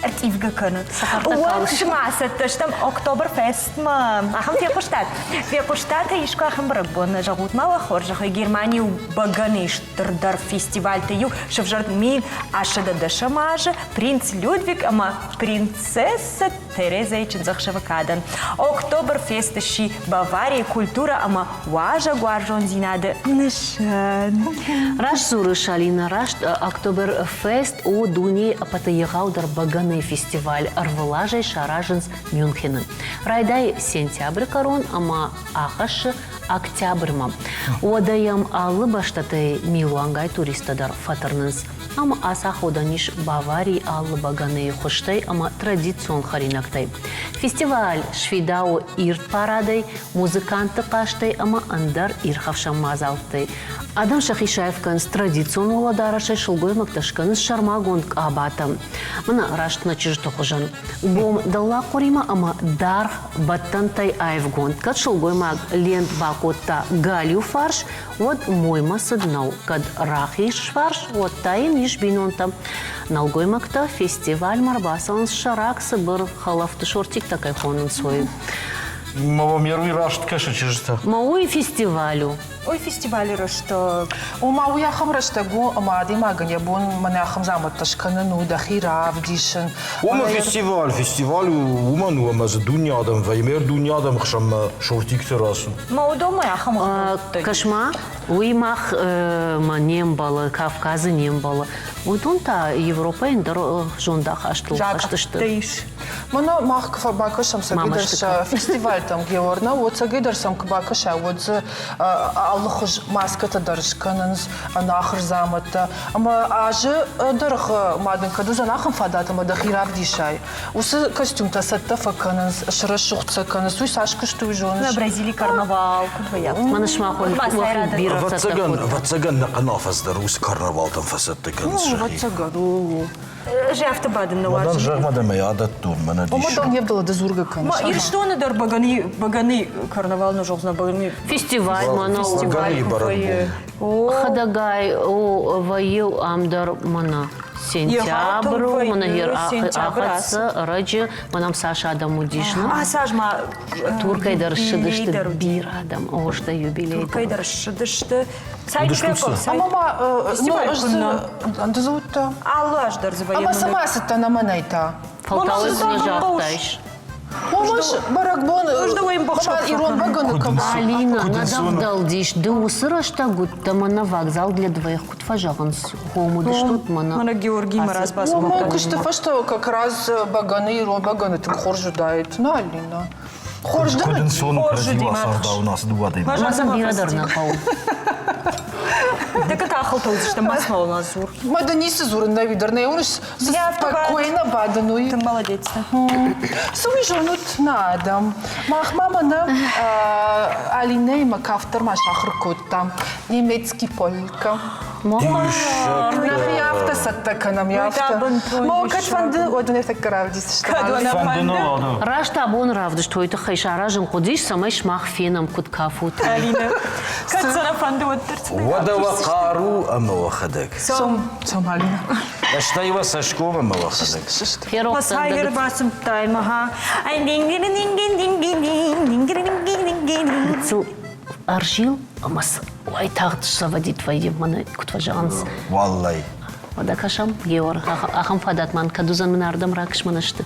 A: Ӕртивгӕ кӕнут. Уӕд сымах цӕттӕ стӕм Октоберфестмӕ. Ахӕм фехъуыстат? Фехъуыстат искуы ахӕм бӕрӕгбон? Зӕгъут ма уӕ хорзӕхӕй, Германийы бӕгӕныйы стырдӕр фестивальты иу сӕвзӕрд 1810 азы принц Людвиг ӕмӕ принцесса Терезӕйы чындзӕхсӕвы кадӕн. Октоберфест сси Баварийы культурӕ ӕмӕ уазӕгуарзондзинады нысан.
C: Раст дзуры Шалина, раст Октоберфест у дунейы ӕппӕты егъаудӕр бӕгӕныйы фестиваль ӕрвылазӕй саразынц Мюнхены. Райдайы сентябры кӕрон ӕмӕ ахӕссы октябрьмӕ. Уӕдӕ йӕм алы бӕстӕтӕй милуангай туристтӕ дӕр фӕтырнынц. Ам ацаходӕн ис Баварийы алы бӕгӕныйы хуызтӕй ӕмӕ традицион хӕринӕгтӕй. Фестиваль сфидауы ирд парадӕй, музыкантты хъазтӕй ӕмӕ ӕндӕр ирхӕфсӕн мадзӕлттӕй. Адӕм сӕхи саив кӕнынц традицион уӕлӕдарӕсӕй, сылгоймӕгтӕ скӕнынц сӕрмагонд къабатӕ. Мӕнӕ раст нӕ чызджыты хуызӕн. Гом дӕллагхъуыримӕ ӕмӕ даргъ бӕттӕнтӕй аивгонд. Кӕд сылгоймаг лент бакодта галиу фарс, уӕд моймӕ цыд нӕу. Кӕд рахиз фарс, уӕд та йын ис бинонтӕ. Нӕлгоймӕгтӕ фестивальмӕ ӕрбацӕуынц сӕрак цыбыр хӕлӕфты шортиктӕ кӕй хонынц, уый.
D: Мӕ уый раст кӕсы чызджытӕ.
C: Мӕ уый фестиваль у.
A: Ой, фестивалы рӕстӕг.
B: Ома уый ахӕм рӕстӕг у, ӕмӕ адӕймагӕн йӕ бон мӕнӕ ахӕм дзаумӕттӕ скӕнын у, дӕхи равдисын.
D: Уымӕ фестиваль, фестиваль уымӕн у, ӕмӕ дзы дуне адӕм вӕййы, ме дуне адӕмы хсӕнмӕ шортикты рацу.
A: Мӕ уыдонмӕ ахӕм ӕгъдӕуттӕ.
C: Кӕс-ма, уый мах ма не мбӕлы, Кавказы не мбӕлы. Уыдон та Европӕйы ӕндӕр зондахастыл хӕст сты.
A: ис.
B: Мӕнӕ мах куы бакӕсӕм цӕгӕйдӕр сӕ фестивальтӕм, Геор, нӕ, уӕд цӕгӕйдӕр сӕм куы бакӕсай, уӕд дзы алыхуыз маскӕтӕ дӕр скӕнынц, ӕнахуыр дзаумӕттӕ. Ӕмӕ азы дӕргъы ма дын кӕд уыдзӕн ахӕм фадат, ӕмӕ дӕхи равдисай. Уыцы костюмтӕ цӕттӕ фӕкӕнынц, срӕсугъд сӕ кӕнынц, уый цас куыст у, зоныс?
A: На Бразилийы карнавал куыд вӕййы?
C: Мӕнӕ сымах бирӕ цӕттӕ
D: Ӕвӕццӕгӕн, ӕвӕццӕгӕн нӕ хъӕн афӕдз дӕр уыцы карнавалтӕм фӕцӕттӕ кӕнынц сӕхи.
B: Ӕвӕццӕгӕн, о.
A: Зӕфты бадын нӕ
D: уарзын. Мӕнӕн зӕгъ мӕ адӕттон, мӕнӕ
B: дис. Ома дон не вдӕлы ды дзургӕ кӕныс.
A: Ма Ирыстоны дӕр бӕгӕны бӕгӕны карнавал нӕ зӕгъдзынӕ бӕгӕны
C: фестиваль мӕнӕ
D: фестиваль бӕрӕгбон.
C: Хӕдӕгай о вӕййы ам дӕр мӕнӕ сентябры мӕнӕ ахӕццӕ ӕрӕджы мӕнӕм цас адӕм уыдис.
A: Ацы ма
C: Туркӕй дӕр ссыдысты бирӕ адӕм, о, стӕй юбилей.
A: Туркӕй дӕр ссыдысты.
B: Ӕмӕ ма ды дзы
A: Алы аз дӕр дзы вӕййы.
B: Ӕмӕ цӕмӕ цыдтӕн ӕмӕ нӕй та?
C: Фӕлтау дзы не загътаис.
B: Уымӕш бӕрӕгбон ирон бӕгӕны кӕм
C: Алина, нӕ дӕвдӕлдис, ды уыцы рӕстӕг уыдтӕ мӕнӕ вокзал для двоих куыд фӕзӕгъынц, хом уыдыстут мӕнӕ.
A: Мӕнӕ Георгиймӕ разбацыд.
B: Уымӕ куысты фӕстӕ как раз бӕгӕны ирон бӕгӕны тынг хорз уыдаид. На, Алина.
D: Хорз дын Куыд ӕнцон у кӕрӕдзи уацардауын ацы дыууӕ адӕймаджы.
C: Мӕ сын бирӕ дӕр нӕ хъӕуы.
A: Дыккаг ахылтӕ уыдзысты, ма смӕлына дзур.
B: Ма дын ницы дзурын нӕ дӕр нӕ уыныс, цы спокойно бадын уый.
A: Ты молодец.
B: Цы уый зонут нӕ адӕм? Мах ма мӕнӕ Алинӕимӕ кафт дӕр ма сахуыр кодтам. Немецкий полька. Нӕхи афтӕ цӕттӕ кӕнӕм, афтӕ. Мо кӕд фӕнды, уӕд уын ӕртӕккӕ равдисдзыстӕм.
A: Кӕд уӕ нӕ фӕнды?
C: Раст абон равдыст уой тыххӕй саразын хъуыдис, цӕмӕй сымах фенӕм, куыд кафут.
A: Алинӕ, кӕд сӕ нӕ фӕнды, уӕддӕр
D: Уӕдӕ уӕ хъару ӕмӕ уӕхӕдӕг.
B: Цом, цом, Алинӕ.
D: Стӕй уӕ цӕсгом ӕмӕ уӕхӕдӕг.
A: Фӕсайгер бацымдтай, маха.
C: Гыццыл ӕрзил ӕмӕ уайтагъд сӕвӕдит вӕййы, мӕнӕ куыд фӕзӕгъынц.
D: Уаллай.
C: Уӕдӕ кӕсӕм, Геор, ахӕм фадат мӕн кӕд уыдзӕн, мын ардӕм ракӕс мӕнӕ сты.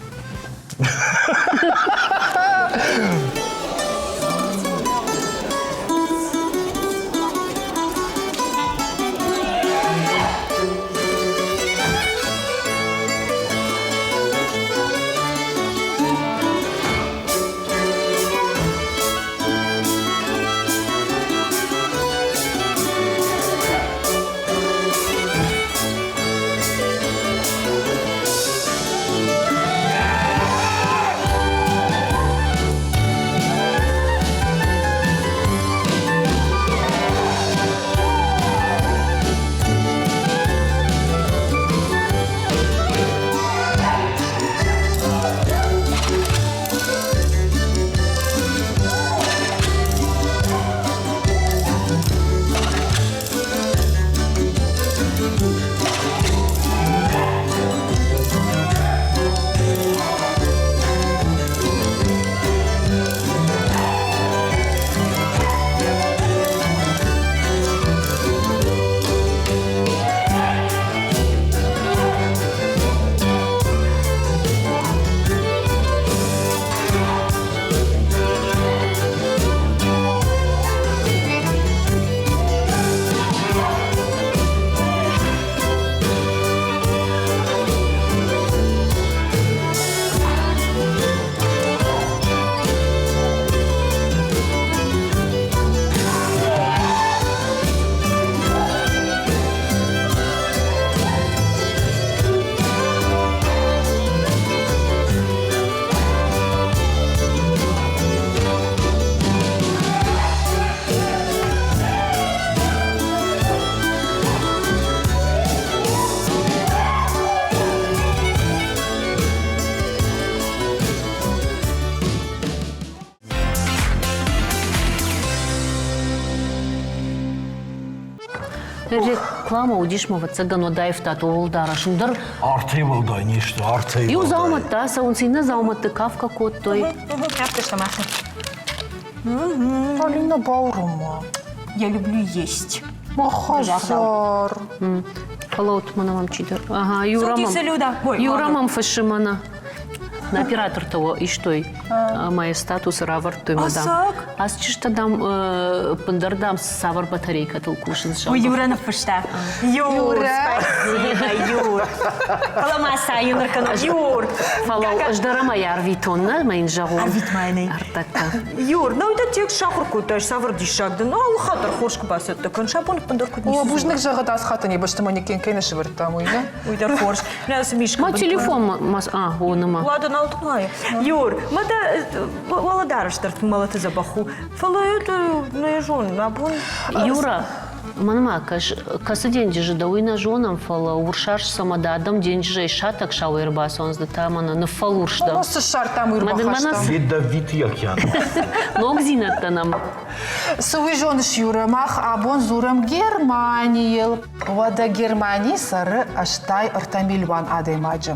C: Реклама уыдис ма, ӕвӕццӕгӕн, уӕд аивтат ууыл дарӕс. Ӕндӕр
D: Артӕй уӕлдай не сты, артӕй
C: Иу дзаумӕттӕ ацӕуынц, иннӕ дзаумӕтты кафгӕ кодтой.
A: Афтӕ стӕм, афтӕ.
B: Алина, баурома.
A: Я люблю есть.
B: Мӕ хӕдзар.
C: Фӕлӕуут, мӕнӕ мӕм чидӕр. Ага, Юра мӕм. Юра мӕм фыссы мӕнӕ. На оператортӕ истой мӕ статусы равӕрдтой мӕ дам. Ацы чызджытӕ дам ӕппындӕр дам цавӕр батарейкӕтыл кусынц.
A: Ой, Юра ныффыста. Юр, спасибо, Юр. Фӕлӕ ма сайын ӕркӕнон, Юр.
C: Фӕлӕ ӕз дӕр ӕмӕ арвитон, нӕ мӕ йын зӕгъон.
A: Арвит ма йын ӕй.
C: Ӕртӕккӕ.
A: Юр, ну дӕ текст сахуыр кодтай, цавӕр диссаг дын. Алы хатт дӕр хорз куы бацӕттӕ кӕн, сӕ бон ӕппындӕр куыд ницы.
B: О, бузныг зӕгъӕд, ацы хатт не бӕсты манекен кӕй нӕ сӕвӕрдтам, уый, нӕ?
A: Уый дӕр хорз.
C: Ма телефон ма а, уоныма.
A: Уӕдӕ нал тъмайы. Юр, ма дӕ уӕлӕдарӕс дӕр мӕлӕты дзӕбӕх у. Фӕлӕ это нӕ зонын, абон.
C: Юра, мӕнмӕ кӕс, кӕцы денджызы дӕ, уый нӕ зонӕм, фӕлӕ урсарс цӕмӕ дӕ адӕм денджызӕй сатӕг сау ӕрбацӕуынц, ды та мӕнӕ ныффӕлурс дӕ.
B: Цы ссардтам, уый ӕрбахастам.
D: Ядовитый океан.
C: Ногдзинӕдтӕ нӕм.
B: Цы уый зоныс, Юра, мах абон дзурӕм Германийыл. Уӕдӕ Германийы цӕры 83 милуан адӕймаджы.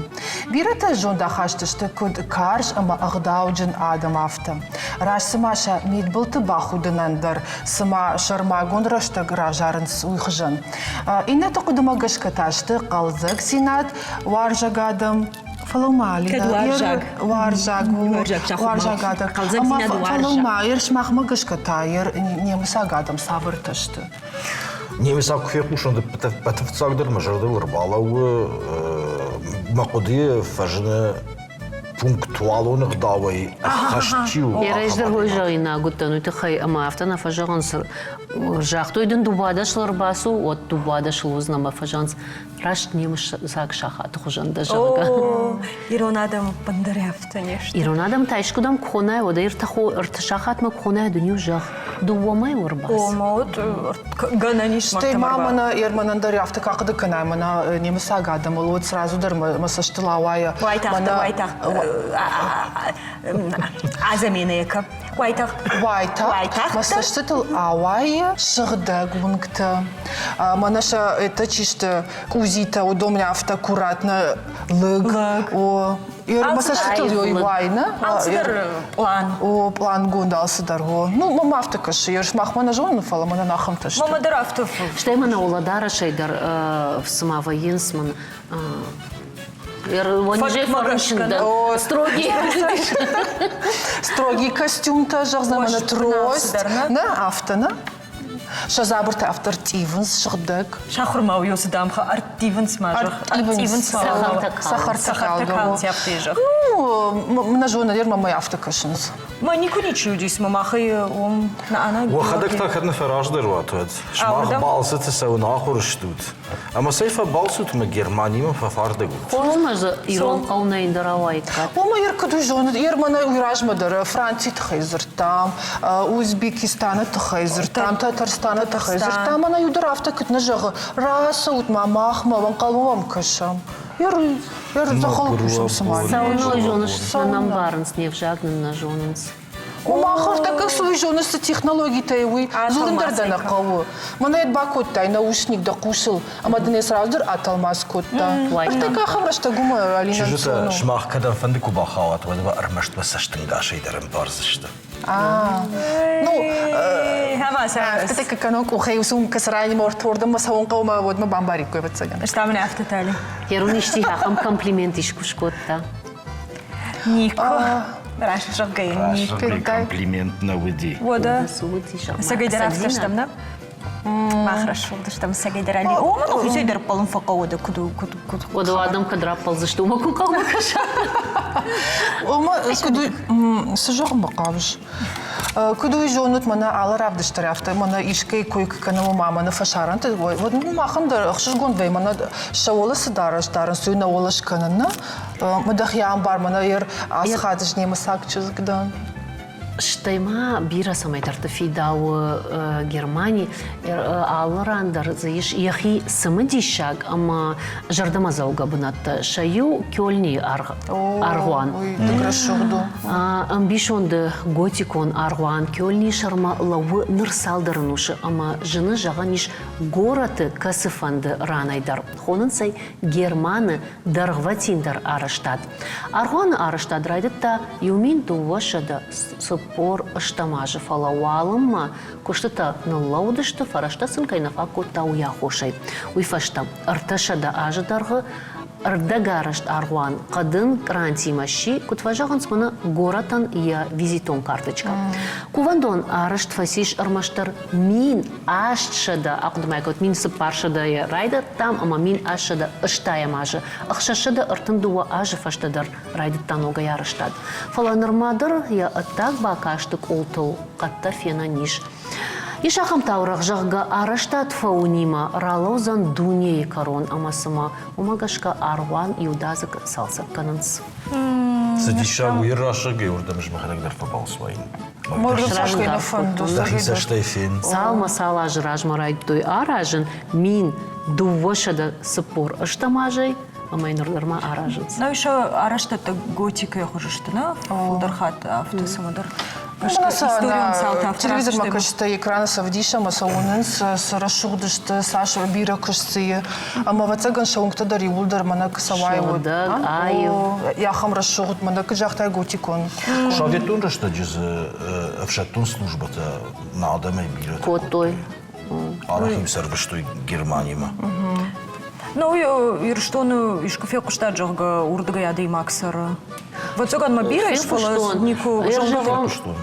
B: Бирӕтӕ зондахаст сты куыд карз ӕмӕ ӕгъдауджын адӕм, афтӕ. Раст цыма сӕ мидбылты бахудынӕн дӕр, цыма сӕрмагонд рӕстӕг равзарынц, уый хуызӕн. Иннӕты хъуыдымӕ гӕсгӕ та сты хъӕлдзӕгдзинад уарзӕг адӕм, Фӕлӕ ма,
A: Кӕд уарзаг.
B: Уарзаг у. Уарзаг адӕм.
A: Хъӕлдзӕгдзинад
B: Фӕлӕ ма, ер сымахмӕ гӕсгӕ та ер немыцаг адӕм цавӕртӕ сты?
D: Немыцаг куы фехъусын, ӕппӕты фыццагдӕр мӕ зӕрдыл ӕрбалӕууы мӕ хъуыдыйы фӕзыны пунктуалон ӕгъдауӕй ӕххӕст чи у.
C: Йӕ раздӕр уый зӕгъинаг уыдтӕн уый тыххӕй, ӕмӕ афтӕ нӕ фӕзӕгъынц, загътой дын дыууадӕсыл ӕрбацу, уӕд дыууадӕсыл уыдзынӕ ӕмӕ фӕзӕгъынц, раст немыцаг сахаты хуызӕн дӕ, зӕгъгӕ.
A: Ирон адӕм ӕппындӕр афтӕ не сты.
C: Ирон адӕм та искуыдӕм куы хонай, уӕд ӕртӕ сахатмӕ куы хонай, дын-иу зӕгъ, дыууӕмӕ ӕрбацу.
A: Ома, вот гӕнӕн ис
B: Стӕй ма мӕнӕ Ерманӕн дӕр афтӕ куы ахъуыды кӕнай, мӕнӕ немыцаг адӕмыл, уӕд сразу дӕр мӕ цӕстыл ауайы.
A: Уайтагъд, уайтагъд, азаменӕйӕ Уайтагъд.
B: Уайтагъд. Мӕ цӕстытыл ауайы сыгъдӕг уынгтӕ. Мӕнӕ сӕ это чи сты къудзитӕ, уыдон афтӕ аккуратно лыг. О, мӕ цӕстытыл ёй уайы, нӕ?
A: Алцыдӕр пълан.
B: О, пълангонд алцыдӕр, о. Ну, мӕм афтӕ кӕсы, ерыс махмӕ нӕ зонын, фӕлӕ мӕнӕн ахӕмтӕ сты.
A: Мама дӕр афтӕ.
C: Стӕй мӕнӕ уӕлӕдарӕсӕй дӕр цыма вӕййынц мын Строгий.
B: Строгий костюмтӕ, зӕгъдзӕн, мӕнӕ трость. Нӕ, афтӕ нӕ. Сӕ дзабыртӕ афтӕ ӕрттивынц сыгъдӕг.
A: Сахуыр ма у цы дамхы ӕрттивынц ма зӕгъ. Ӕрттивынц ма
B: Цӕхӕртӕ
A: калгӕ.
B: Ну, нӕ зонын, ӕрмӕ мӕ афтӕ кӕсынц.
A: Ма никуы ничи уыдис, ма махӕй уым нӕ ана.
D: Уӕхӕдӕг та кӕд нӕ фӕраздӕр уат, уӕд. Сымах балцыты цӕуын ахуыр стут. Ӕмӕ цӕй фӕбалцут мӕ Германимӕ фӕфардӕг ут?
C: Хорз дзы ирон хъӕу нӕ ӕндӕр ауаиккат.
B: Уымӕ йӕ куыд зоны, йе мӕнӕ уый размӕ дӕр Францийы тыххӕй дзырдтам, Узбекистаны тыххӕй дзырдтам, Татарстаны тыххӕй дзырдтам, ӕмӕ иу дӕр афтӕ куыд нӕ зӕгъы, рацӕут ма махмӕ, ӕнхъӕлмӕ уӕм кӕсӕм. Йе рдзӕхыл кусӕм цыма.
C: Цӕуылнӕ зоныс, нӕ ӕмбарынц, не взаг нын нӕ зонынц.
B: Ома хӕртӕккӕ цы уый зоныс, цы технологитӕй уый, дзурын дӕр дӕ нӕ хъӕуы. Мӕнӕ йӕ бакодтай наушник дӕ хъусыл, ӕмӕ дын йӕ сразу дӕр атӕлмац кодта. Ӕртӕккӕ ахӕм рӕстӕг уымӕ Алинӕ
D: Чызджытӕ, сымах кӕдӕмфӕнды куы бахауат, уӕд уӕ ӕрмӕст уӕ цӕстӕнгасӕй дӕр ӕмбардзысты.
B: Ну, афтӕ кӕнон къухӕй уыцы уым кӕсӕрайы тордӕммӕ цӕуын хъӕуы ӕмӕ уӕдмӕ бамбариккой, ӕвӕццӕгӕн.
A: Стамын афтӕ тали.
C: Ерун исти ахӕм комплимент искуы скодта?
A: Никуы. Раст зӕгъгӕйӕ,
D: никуы. Комплимент нӕ уыди.
A: Уӕдӕ сӕгӕй дӕр афтӕ стӕм, нӕ? Мах рӕсугъд стӕм сӕгӕй дӕр али. О, мӕ хицӕй дӕр ппӕлын фӕхъӕуы дӕ куыд куыд куыд.
C: Уӕдӕ адӕм кӕд раппӕлдзысты, уымӕ куы хъӕуы кӕса.
B: Ома, куыд цы зӕгъынмӕ хъавыс? Куыд уый зонут, мӕнӕ алы равдысты афтӕ мӕнӕ искӕй кой куы кӕнӕм ӕмӕ мӕнӕ фӕсарӕнты, уӕд махӕн дӕр ӕхсызгон вӕййы, мӕнӕ сӕ уӕлӕ цы дарӕс дарынц, уый нӕ уӕлӕ скӕнын, нӕ? Мӕ дӕхи ӕмбар, мӕнӕ ер ацы хатт немыцаг чызг дӕн.
C: Стӕй ма бирӕ цӕмӕйдӕрты фидауы Германи. Алы ран дӕр дзы ис йӕхи цымыдисаг ӕмӕ зӕрдӕмӕдзӕугӕ бынӕттӕ. Сӕ иу Кёльнийы аргъуан. Ӕмбисонды готикон аргъуан Кёльнийы сӕрмӕ лӕууы ныр цалдӕр ӕнусы ӕмӕ зыны зӕгъӕн ис горӕты кӕцыфӕнды ранӕй дӕр. Хонынц ӕй Германы дӕргъвӕтиндӕр арӕзтад. Аргъуаны арӕзтад райдыдта 1248 азы, фӕлӕ уалынмӕ куыстытӕ ныллӕуыдысты, фӕрӕзтӕ сын кӕй нӕ фаг кодта, уый аххосӕй. Уый фӕстӕ 300 азы дӕргъы ӕрдӕгарӕзт аргъуан хъӕдын кърантимӕ сси, куыд фӕзӕгъынц, мӕнӕ горӕтӕн йӕ визитон карточкӕ. Кувӕндон арӕзт фӕцис ӕрмӕстдӕр 1800, ахъуыды-ма код, 1400-йы райдыдтам ӕмӕ 1880 азы, 632 азы фӕстӕ дӕр райдыдта ногӕй арӕзтад. Фӕлӕ нырма дӕр йӕ ӕддаг бакасты къултыл хъӕдтӕ фенӕн ис. Ис ахӕм таурӕгъ, зӕгъгӕ, арӕзтад фӕуынимӕ ралӕудзӕн дунейы кӕрон ӕмӕ цыма уымӕ гӕсгӕ аргъуан иудадзыг цалцӕг кӕнынц.
D: Цы диссаг у, йӕ рӕсӕгӕй уырдӕм ӕз мӕхӕдӕг дӕр фӕбалц уаин. Дӕхи цӕстӕй фен.
C: Цал цал азы размӕ райдыдтой аразын 1248 азӕй ӕмӕ ныр дӕр ма аразынц.
A: Ну, еще арӕзтӕдтӕ готикӕйы хуызы сты, нӕ? Фылдӕр хатт афтӕ цӕмӕдӕр.
B: Телевизормӕ кӕсджытӕ экраны цы ӕвдисӕм ӕмӕ сӕ уынынц, цы рӕсугъд сты, цас бирӕ куыст дзы и. Ӕмӕ ӕвӕццӕгӕн сӕ уынгтӕ дӕр иууылдӕр мӕнӕ куы цӕуай, уӕд.
C: Аив.
B: Ахӕм рӕсугъд, мӕнӕ куыд загътай, готикон.
D: Советон рӕстӕджы дзы ӕфсӕддон службӕтӕ нӕ адӕмӕй бирӕтӕ
C: кодтой.
D: Арӕх-иу сӕрвыстой Германимӕ.
A: Ну, Ирыстоны искуы фехъуыстат, зӕгъгӕ, уырдыгӕй адӕймаг цӕры. Ӕвӕццӕгӕн ма бирӕ ис, фӕлӕ никуы зонгӕ.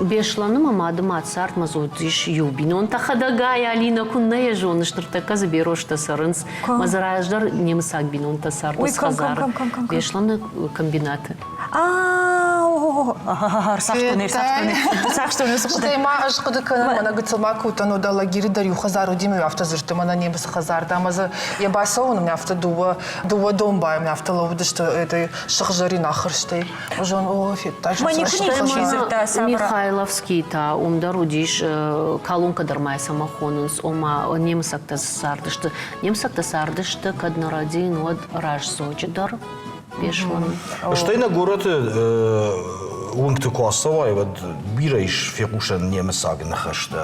C: Беслӕны мӕ мады мад цард мӕ дзы уыдис иу бинонтӕ хӕдӕгай, Алинӕ куыннӕ йӕ зоныс, ныртӕккӕ дзы Берозтӕ цӕрынц. Мӕ дзы раздӕр немыцаг бинонтӕ цардыс хӕдзары Беслӕны комбинаты.
B: Стӕй ма ӕз хъуыды кӕнын, мӕнӕ гыццыл ма куы уыдтӕн, уӕд Алагиры дӕр иу хӕдзар уыди, ӕмӕ афтӕ дзырдтой, мӕнӕ немыцы хӕдзар дӕ, ӕмӕ дзы йӕ бацӕуӕны мын афтӕ дыууӕ дыууӕ домбайы мын афтӕ лӕууыдысты этой сыгъзӕрин ӕххуырстӕй. Зон, о, федтай,
C: Михайловский та уым дӕр уыдис, колонка дӕр ма цӕмӕ хонынц, ома немыцӕгтӕ цардысты. Немыцӕгтӕ цардысты, кӕд нӕ рӕдийын, уӕд Раздзоджы дӕр. Беслӕны.
D: Стӕй нӕ горӕты уынгты куы ацӕуай, уӕд бирӕ ис фехъусӕн немыцаг ныхӕстӕ.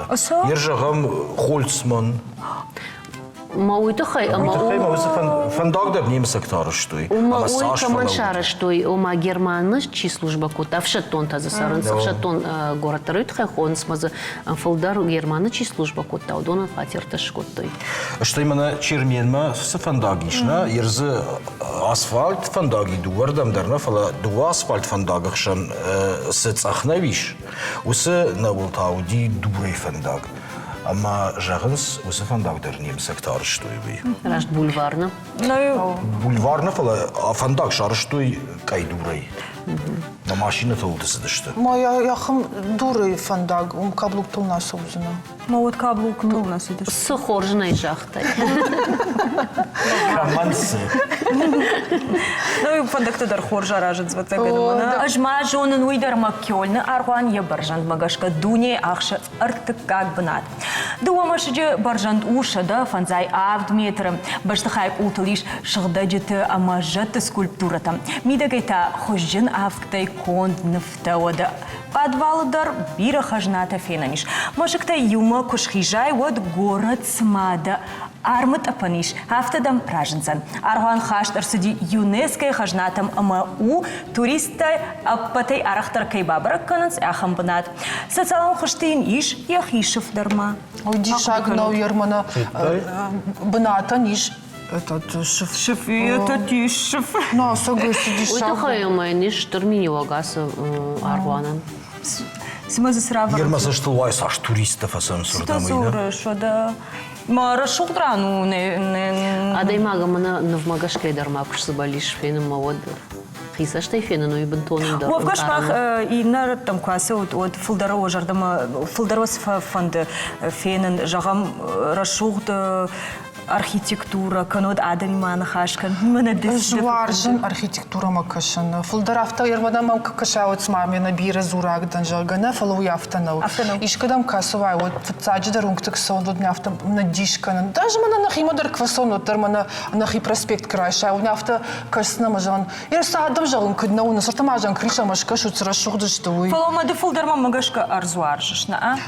D: Йе зӕгъӕм, Хольцман.
C: Ма уый тыххӕй ӕмӕ
D: уый тыххӕй ма уыцы фӕндаг дӕр немыцӕгтӕ арӕзтой.
C: Ома уый кӕмӕн сарӕзтой, ома Германы чи службӕ кодта, ӕфсӕддонтӕ дзы цӕрынц, ӕфсӕддон горӕттӕ уый тыххӕй хонынц, ӕмӕ дзы фылдӕр Германы чи службӕ кодта, уыдонӕн фатертӕ скодтой.
D: Стӕй мӕнӕ Черменмӕ цы фӕндаг ис, нӕ, йе дзы асфальт фӕндаги дыууӕрдӕм дӕр нӕ, фӕлӕ дыууӕ асфальт фӕндагы хсӕн цы цъӕх нӕу ис, уыцы нӕуыл та уыди дурӕй фӕндаг. Ӕмӕ зӕгъынц, уыцы фӕндаг дӕр немыцӕгтӕ арӕзтой, уый.
C: Раст бульвар, нӕ?
D: Бульвар нӕ, фӕлӕ фӕндаг сарӕзтой къӕйдурӕй. Нӕ машинӕтыл уыды цыдысты.
B: Ма йӕхӕм дурӕй фӕндаг, уым каблуктыл нӕ цӕудзынӕ.
A: Ма уӕд каблуктыл нӕ цыдысты.
C: Цы хорз нӕ загътай.
D: Кӕмӕн цы?
A: Ну, фӕндӕгтӕ дӕр хорз аразынц, ӕвӕццӕгӕн. Ӕз ма зонын уый дӕр ӕмӕ Кёльны аргъуан йӕ бӕрзӕндмӕ гӕсгӕ дунейы ахсы ӕртыккаг бынат. Дыууӕ мӕсыджы бӕрзӕнд у 157 метры. Бӕстыхайы къултыл ис сыгъдӕджыты ӕмӕ зӕдты скульптурӕтӕ. Мидӕгӕй та хуызджын ӕвгтӕй конд нывтӕ. Уӕдӕ пъадвалы дӕр бирӕ хӕзнатӕ фенӕн ис. Мӕсыгтӕй иумӕ куы схизай, уӕд горӕт цыма дӕ армы тъӕпӕн ис, афтӕ дӕм разындзӕн. Аргъуан хаст ӕрцыди ЮНЕСКО-йы хӕзнатӕм ӕмӕ у туристтӕ ӕппӕтӕй арӕхдӕр кӕй бабӕрӕг кӕнынц, ахӕм бынат. Социалон хуызты йын ис йӕхи сыф дӕр ма.
B: Ой, диссаг нӕу, Ермана бынатӕн ис этот шиф.
A: Шиф, этот ис шиф.
B: Ну, согласен,
C: Уый тыххӕй ӕмӕ йын ис стыр миниуӕг ацы аргъуанӕн.
A: Цымӕ дзы цы равӕрд?
D: Ермӕ цӕстыл уай цас туристтӕ фӕцӕуынц уырдӕм,
A: Цы дзурыс, уӕдӕ? Мӕ рӕсугъд ран у не
C: Адӕймаг ӕмӕ нӕ нывмӕ гӕсгӕ дӕр ма куы сцыбӕл ис фенынмӕ, уӕд хи цӕстӕй фенын уый бынтон ӕндӕр
A: Уӕвгӕ сымах иннӕ рӕттӕм куы ацӕут, уӕд фылдӕр уӕ зӕрдӕмӕ фылдӕр уӕ цы фӕфӕнды фенын, зӕгъӕм, рӕсугъд. архитектурӕ, кӕннод адӕмимӕ ныхас кӕн. Мӕнӕ
B: Ӕз уарзын архитектурӕмӕ кӕсын. Фылдӕр афтӕ ӕрмӕдӕм мӕм куы кӕса, уӕд цыма ме нӕ бирӕ дзураг дӕн, зӕгъгӕ, нӕ, фӕлӕ уый афтӕ нӕу. Искӕдӕм кӕсыуай, уӕд фыццаджыдӕр уынгты куы цӕуын, уӕд мӕ афтӕ ныддис кӕнын. Даже мӕнӕ нӕхимӕ дӕр куы фӕцӕуын, уӕддӕр мӕнӕ нӕхи проспект куы райсай, уӕд афтӕ кӕсын ӕмӕ зӕгъын, йе цы адӕм зӕгъын куыд нӕ уынынц, ӕртӕ ма зӕгъын Кришамӕ скӕсут, цы рӕсугъд сты, уый.
A: Фӕлӕ ма ды фылдӕр мӕнмӕ гӕсгӕ ӕрдз уарзыс, нӕ?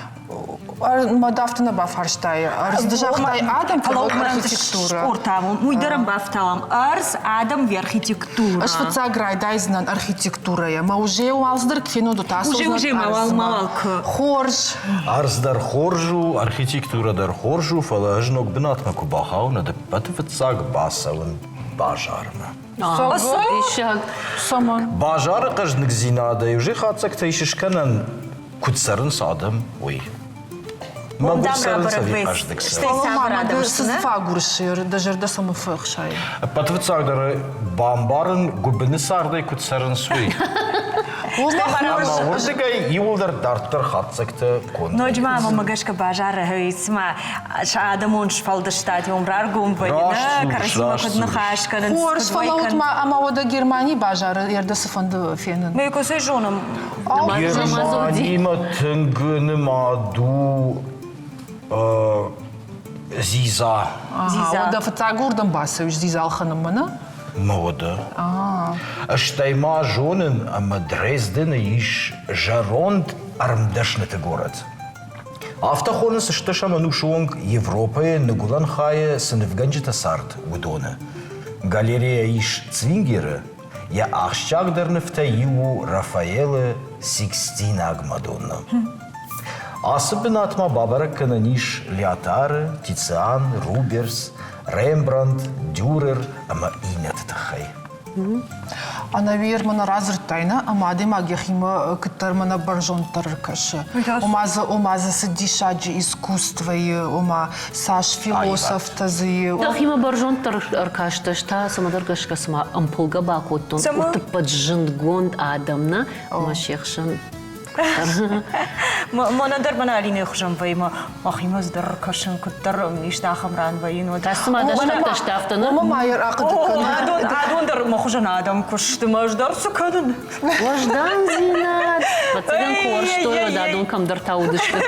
B: Мӕ афтӕ нӕ бафарстай. Ӕрдз ды загътай адӕм, фӕлӕ архитектурӕ.
A: Спортавон, уый дӕр ӕм бафтауӕм. Ӕрдз, адӕм, архитектурӕ.
B: Ӕз фыццаг райдайдзынӕн архитектурӕйӕ. Мӕ уже уалдзӕдӕр куы фенон, то
A: Уже, уже мауал, мауал куы.
B: Хорз.
D: Ӕрдз дӕр хорз у, архитектурӕ дӕр хорз у, фӕлӕ ӕз ног бынатмӕ куы бахауын, ӕдӕппӕты фыццаг бацӕуын базармӕ.
C: Диссаг.
B: Цӕмӕн?
D: Базары хъӕздыгдзинадӕй уже хатдзӕгтӕ ис скӕнӕн куыд цӕрынц адӕм, уый. Мӕгуыр цӕрынц ӕви хъӕздыг цӕрынц?
B: Цы фӕагурыс, дӕ зӕрдӕ цӕмӕн фӕхсайы?
D: Ӕппӕты фыццагдӕр бамбарын, гуыбыны цардӕй куыд цӕрынц, уый. Ӕмӕ уырдыгӕй иууылдӕр дарддӕр хатдзӕгтӕ конд.
A: Ноджы ма мӕмӕ гӕсгӕ базары цыма сӕ адӕмон сфӕлдыстад уым раргом вӕййы, нӕ кӕрӕдзимӕ куыд ныхас кӕнынц.
B: Хорз, фӕлӕ ма ӕмӕ уӕдӕ Германийы базары ӕрдӕ цы фӕнды фенын?
A: Ме куы зонӕм.
D: Германимӕ тынг нымад у дзидза.
B: Дзидза. Уӕдӕ фыццаг уырдӕм бацӕуис дзидза ӕлхӕнынмӕ, нӕ?
D: Мӕ уӕдӕ. Стӕй ма зонын, ӕмӕ Дрездены ис зӕронд ӕрмдӕсныты горӕт. Афтӕ хонынц стӕсӕм ӕнусы онг Европӕйы ныгуылӕн хайы цы нывгӕнджытӕ цард, уыдоны. Галерея ис Цвингеры, Йӕ ахсджиагдӕр нывтӕй иу у Рафаэлы Сикстинаг Мадонна. Ацы бынат ма бабӕрӕг кӕнӕн ис Леотары, Тициан, Руберс, Рембрандт, Дюрер ӕмӕ иннӕты тыххӕй.
B: Ӕнӕуи мӕнӕ радзырдтай, нӕ? Ӕмӕ адӕймаг йӕхимӕ куыддӕр мӕнӕ бӕрзонддӕр ӕркӕсы. Ома дзы, ома дзы цы диссаджы искусствойы, ома цас философтӕ дзы и.
C: Дӕхимӕ бӕрзонддӕр ӕркастӕс та цӕмӕдӕр гӕсгӕ цыма ӕмпылгӕ бакодтон утыппӕт зындгонд адӕм нӕ ӕмӕ се хсӕн
A: Мӕнӕн дӕр мӕнӕ Алинӕйы хуызӕн вӕййы, мӕ мӕхимӕ дӕр кӕсын, куыддӕр исты ахӕм ран вӕййын, уӕд.
C: Цыма дӕ сӕртӕ афтӕ нӕ?
B: Уымӕ ма йӕ рахъуыды кӕн.
A: Адон дӕр мӕ хуызӕн адӕм куы сты, мӕ ӕз дӕр цы кӕнын?
C: Уӕздандзинад! Ӕвӕццӕгӕн куы уарзтой, уӕд адон кӕмдӕр та уыдысты.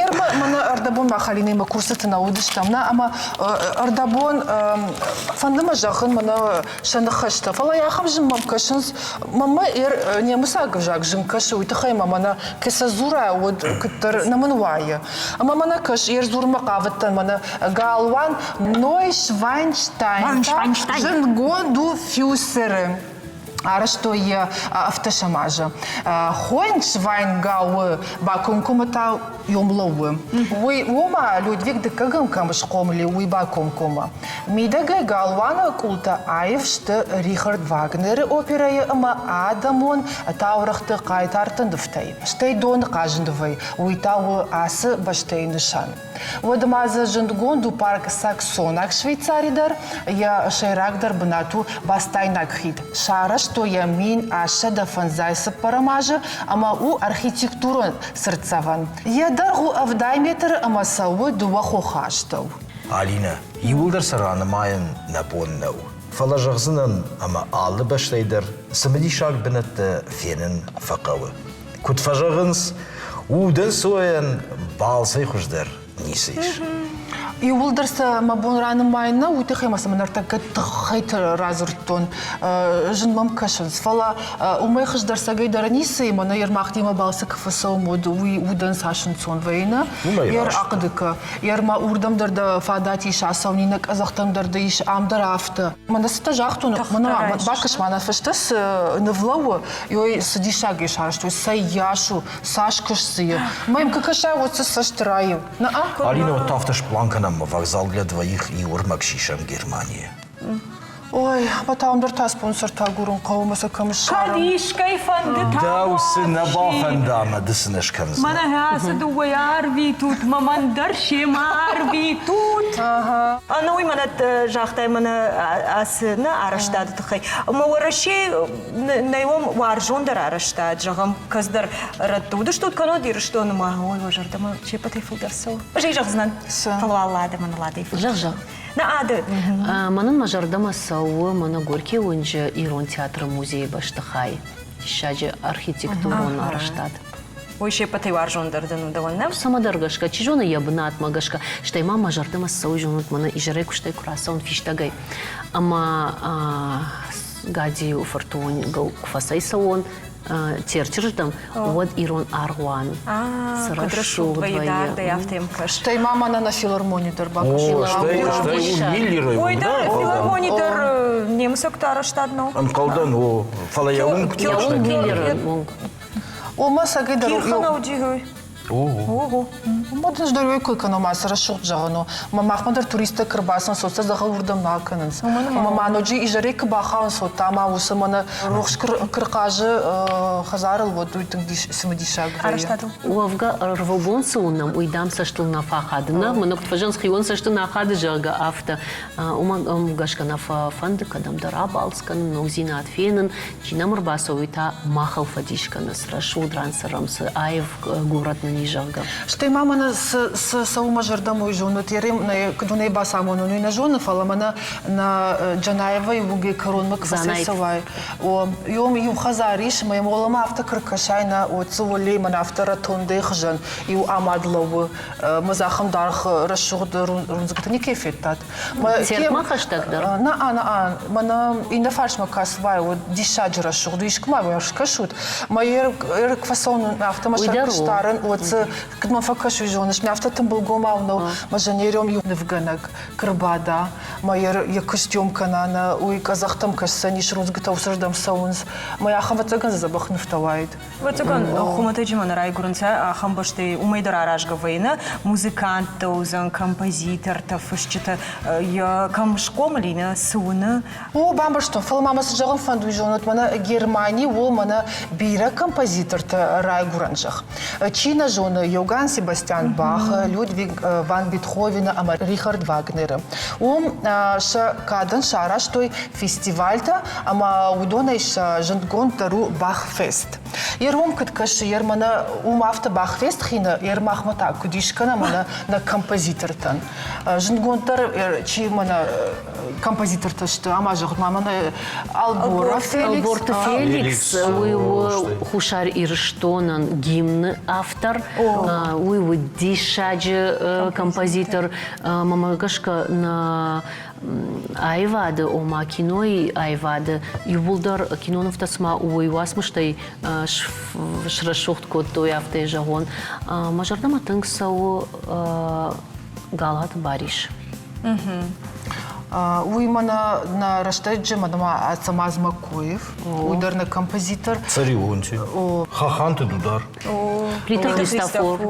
B: Ермӕ мӕнӕ ӕрдӕбон Махалинӕймӕ курсыты нӕ уыдыстӕм, нӕ ӕмӕ ӕрдӕбон фӕнды мӕ зӕгъын мӕнӕ сӕ ныхӕстӕ, фӕлӕ ахӕм зын мӕм кӕсынц. Мӕнмӕ немыцаг ӕвзаг зын кӕсы, уый тыххӕй мӕ мӕнӕ кӕсӕ дзура, уӕд куыддӕр нӕ мын уайы. Ӕмӕ мӕнӕ кӕс, ер дзурынмӕ хъавыдтӕн мӕнӕ галуан Нойшвайнштайн та зындгонд у Фюссеры. Арӕзтой йӕ ӕвддӕсӕм азы. Хойншвайнгауы бакомкоммӕ та йом лӕууы. Уый ома Людвиг дыккӕгӕм кӕм схъомыл, уый бакомкоммӕ. Мидӕгӕй галуаны къултӕ аив сты Рихард Вагнеры оперӕйы ӕмӕ адӕмон таурӕгъты хъайтарты нывтӕй. Стӕй доны хъазыннывӕй, уый та у ацы бӕстӕйы нысан. Уӕд ма дзы зындгонд у парк Саксонаг Швейцари дӕр, йӕ сӕйрагдӕр бынат у Бастайнаг хид. Сарӕзтой йӕ 1854 цыппӕрӕм азы ӕмӕ у архитектурон цыртдзӕвӕн. Йӕ дӕргъ у 70 метры ӕмӕ цӕуы дыууӕ хохы астӕу.
D: Алинӕ, иууылдӕр сӕ ранымайын нӕ бон нӕу. Фӕлӕ зӕгъдзынӕн, ӕмӕ алы бӕстӕй дӕр цымыдисаг бынӕттӕ фенын фӕхъӕуы. Куыд фӕзӕгъынц, удӕнцойӕн балцӕй хуыздӕр ницы ис.
B: Иууылдӕр сӕ мӕ бон ранымайын нӕу, уый тыххӕй ма сӕ ныртӕккӕ тыххӕйты радзырдтон. Зын мӕм кӕсынц. Фӕлӕ уымӕй хуыздӕр цӕгӕй дӕр ницы и, мӕнӕ Ермахтимӕ балцы куы фӕцӕуӕм, уӕд уый удӕн цас ӕнцон вӕййы, нӕ? Ер ахъуыды кӕ. Ер ма уырдӕм дӕр дӕ фадат ис ацӕуын, иннӕ къӕдзӕхтӕм дӕр дӕ ис, ам дӕр афтӕ. Мӕнӕ цытӕ загътон, мӕнӕ бакӕс ма нӕ фӕстӕ цы ныв лӕууы, Ой, цы диссаг ис арӕзтой, цӕй йас у, цас куыст дзы и. Мӕ йӕм куы кӕсай, уӕд дзы цӕст райы. На-а?
D: Алина, вот афтӕ сплан кӕнӕм, вокзал для двоих иу ӕрмӕг сисӕм Германийы.
B: Ой, ӕмӕ та уым дӕр та спонсортӕ агурын хъӕуы ӕмӕ сӕ кӕм ссарӕм.
A: Кӕд искӕй фӕнды та
D: Дӕу цы нӕ бафӕнда ӕмӕ ды цы нӕ скӕндзынӕ.
A: Мӕнӕ ацы дыууӕйӕ арвитут, мӕ мӕн дӕр семӕ арвитут. Ӕнӕуый мӕнӕ загътай мӕнӕ ацы нӕ арӕзтады тыххӕй. Ӕмӕ Уӕрӕсе нӕ уӕм уарзондӕр арӕзтад, зӕгъӕм, кӕцыдӕр рӕтты уыдыстут кӕнӕд Ирыстоны ма, ой, уӕ зӕрдӕмӕ се ппӕтӕй фылдӕр цӕуы. Ӕз ӕй зӕгъдзынӕн, фӕлӕ Аллады мӕн Ладӕй фылдӕр.
C: Зӕгъ, зӕгъ.
A: Нӕ ады.
C: Мӕнӕн мӕ зӕрдӕмӕ цӕуы мӕнӕ Горькийы уынджы Ирон театры музейы бӕстыхай. Диссаджы архитектурон арӕзтад.
A: Уый се ппӕтӕй уарзондӕр дын у дӕуӕн, нӕ?
C: Цӕмӕдӕр гӕсгӕ, чи зоны, йӕ бынатмӕ гӕсгӕ. Стӕй ма мӕ зӕрдӕмӕ цӕуы, зонут, мӕнӕ изӕрӕй куыстӕй куы рацӕуын фистӕгӕй ӕмӕ Гадзийы фырты уынгыл куы фӕцӕйцӕуон Терчырдӕм, уӕд ирон аргъуан цы рӕсугъд вӕййы.
B: Стӕй ма мӕнӕ нӕ филармони дӕр бакӕсын.
D: Стӕй у
A: Ой, дӕр филармони дӕр немыцӕгты арӕзтад нӕу?
D: Ӕнхъӕлдӕн, о, фӕлӕ йӕ уынг
C: Йӕ уынг Миллеры уынг.
B: Ома сӕгӕй дӕр
A: Кирханауди
B: Ого. Мод здоровье кой кӕнон, ма цы рӕсугъд зӕгъын у. Мӕ махмӕ дӕр туристтӕ куы рбацӕуынц, уӕд сӕ дзӕгъӕл уырдӕм нал кӕнынц. Ӕмӕ ма ноджы изӕрӕй куы бахауынц, уӕд та ма уыцы мӕнӕ рухс куы рхъазы хӕдзарыл, уӕд уый тынг цымыдисаг вӕййы.
A: Арӕзтадыл.
C: Уӕвгӕ, ӕрвылбон цы уынӕм, уый дам цӕстыл нӕ фӕхады. Нӕ, мӕнӕ куыд фӕзӕгъынц, хион цӕсты нӕ ахады, зӕгъгӕ, афтӕ. Уымӕ гӕсгӕ нӕ фӕфӕнды кӕдӕмдӕр абалц кӕнын, ногдзинад фенын, Чи нӕм ӕрбацӕуы, уый та махыл фӕдис кӕны, цы рӕсугъд ран цӕрӕм, цы аив горӕт нын и, зӕгъгӕ.
B: Стӕй ма мӕнӕ цы цӕуы мӕ зӕрдӕм, уый зонут. Нӕ куыд уын ӕй бацамонон, уый нӕ зоны, фӕлӕ мӕнӕ нӕ Джанаевайы уынгӕй кӕронмӕ куы фӕцӕйцӕуай, о, иом иу хӕдзар ис, ӕмӕ йӕм уӕлӕмӕ афтӕ куы ркӕсай, нӕ, уӕд дзы уӕле мӕнӕ афтӕ ротондӕйы хуызӕн иу амад лӕууы. Мӕ ахӕм даргъ рӕсугъд рудзгуытӕ никӕй федтат.
C: Церкмӕ хӕстӕгдӕр?
B: Нӕ, нӕ, мӕнӕ иннӕ фарсмӕ кӕсвай, уӕд диссаджы рӕсугъд. Искуы ма уӕ скӕсут? Мӕ ерк фӕцӕуын, афтӕ мӕ сӕр куы уӕд дзы куыд мӕ фӕкӕсуй, зоныс, мӕ афтӕ тымбылгомау нӕу, мӕ зӕнерем иу нывгӕнӕг кырбада, мӕ йӕ куыстьом кӕна, нӕ уый къӕдзӕхтӕм кӕсдзӕнис, рудзгуытӕ уыцырдӕм цӕуынц. Мӕ ахӕм ӕвӕццӕгӕн дзы дзӕбӕх нывтӕ уаид.
A: Ӕвӕццӕгӕн, хуымӕтӕджы мӕнӕ райгуырынц ахӕм бӕстӕйы уымӕй дӕр аразгӕ вӕййы нӕ музыканттӕ уыдзӕн, композитортӕ, фысджытӕ йӕ кӕм схъомыл и, нӕ цы уыны.
B: О, бамбӕрстон, фӕлӕ ма мӕ цы зӕгъын фӕнды, уый зонут, мӕнӕ Германи у мӕнӕ бирӕ композиторты райгуырӕн зӕхх. Чи нӕ зоны Иоганн Себастьян Бахы, Людвиг ван Бетховены ӕмӕ Рихард Вагнеры. Уым сӕ кадӕн сарӕзтой фестивальтӕ ӕмӕ уыдонӕй сӕ зындгонддӕр у Бахфест. Йе ргом куыд кӕсы, йе мӕнӕ уым афтӕ Бахфест хины, йе махмӕ та куыд ис кӕнӕ мӕнӕ нӕ композитортӕн. Зындгонддӕр чи мӕнӕ композитортӕ сты, ама зӕгъут ма мӕнӕ Алборов Феликс.
C: Алборты Феликс, уый у Хуссар Ирыстонӕн гимны автор. Уый у диссаджы композитор. Мӕнмӕ гӕсгӕ нӕ аивады, ома кинойы аивады иууылдӕр кинонывтӕ цыма уый уацмыстӕй срӕсугъд кодтой, афтӕ зӕгъон. Мӕ зӕрдӕмӕ тынг цӕуы Галаты Барис.
B: Уый мӕнӕ нӕ рӕстӕджы мӕнӕ ма Ацӕмӕз Маккоев, уый дӕр нӕ композитор.
D: Царионти. Хаханты Дудар.
C: Плиты Христофор.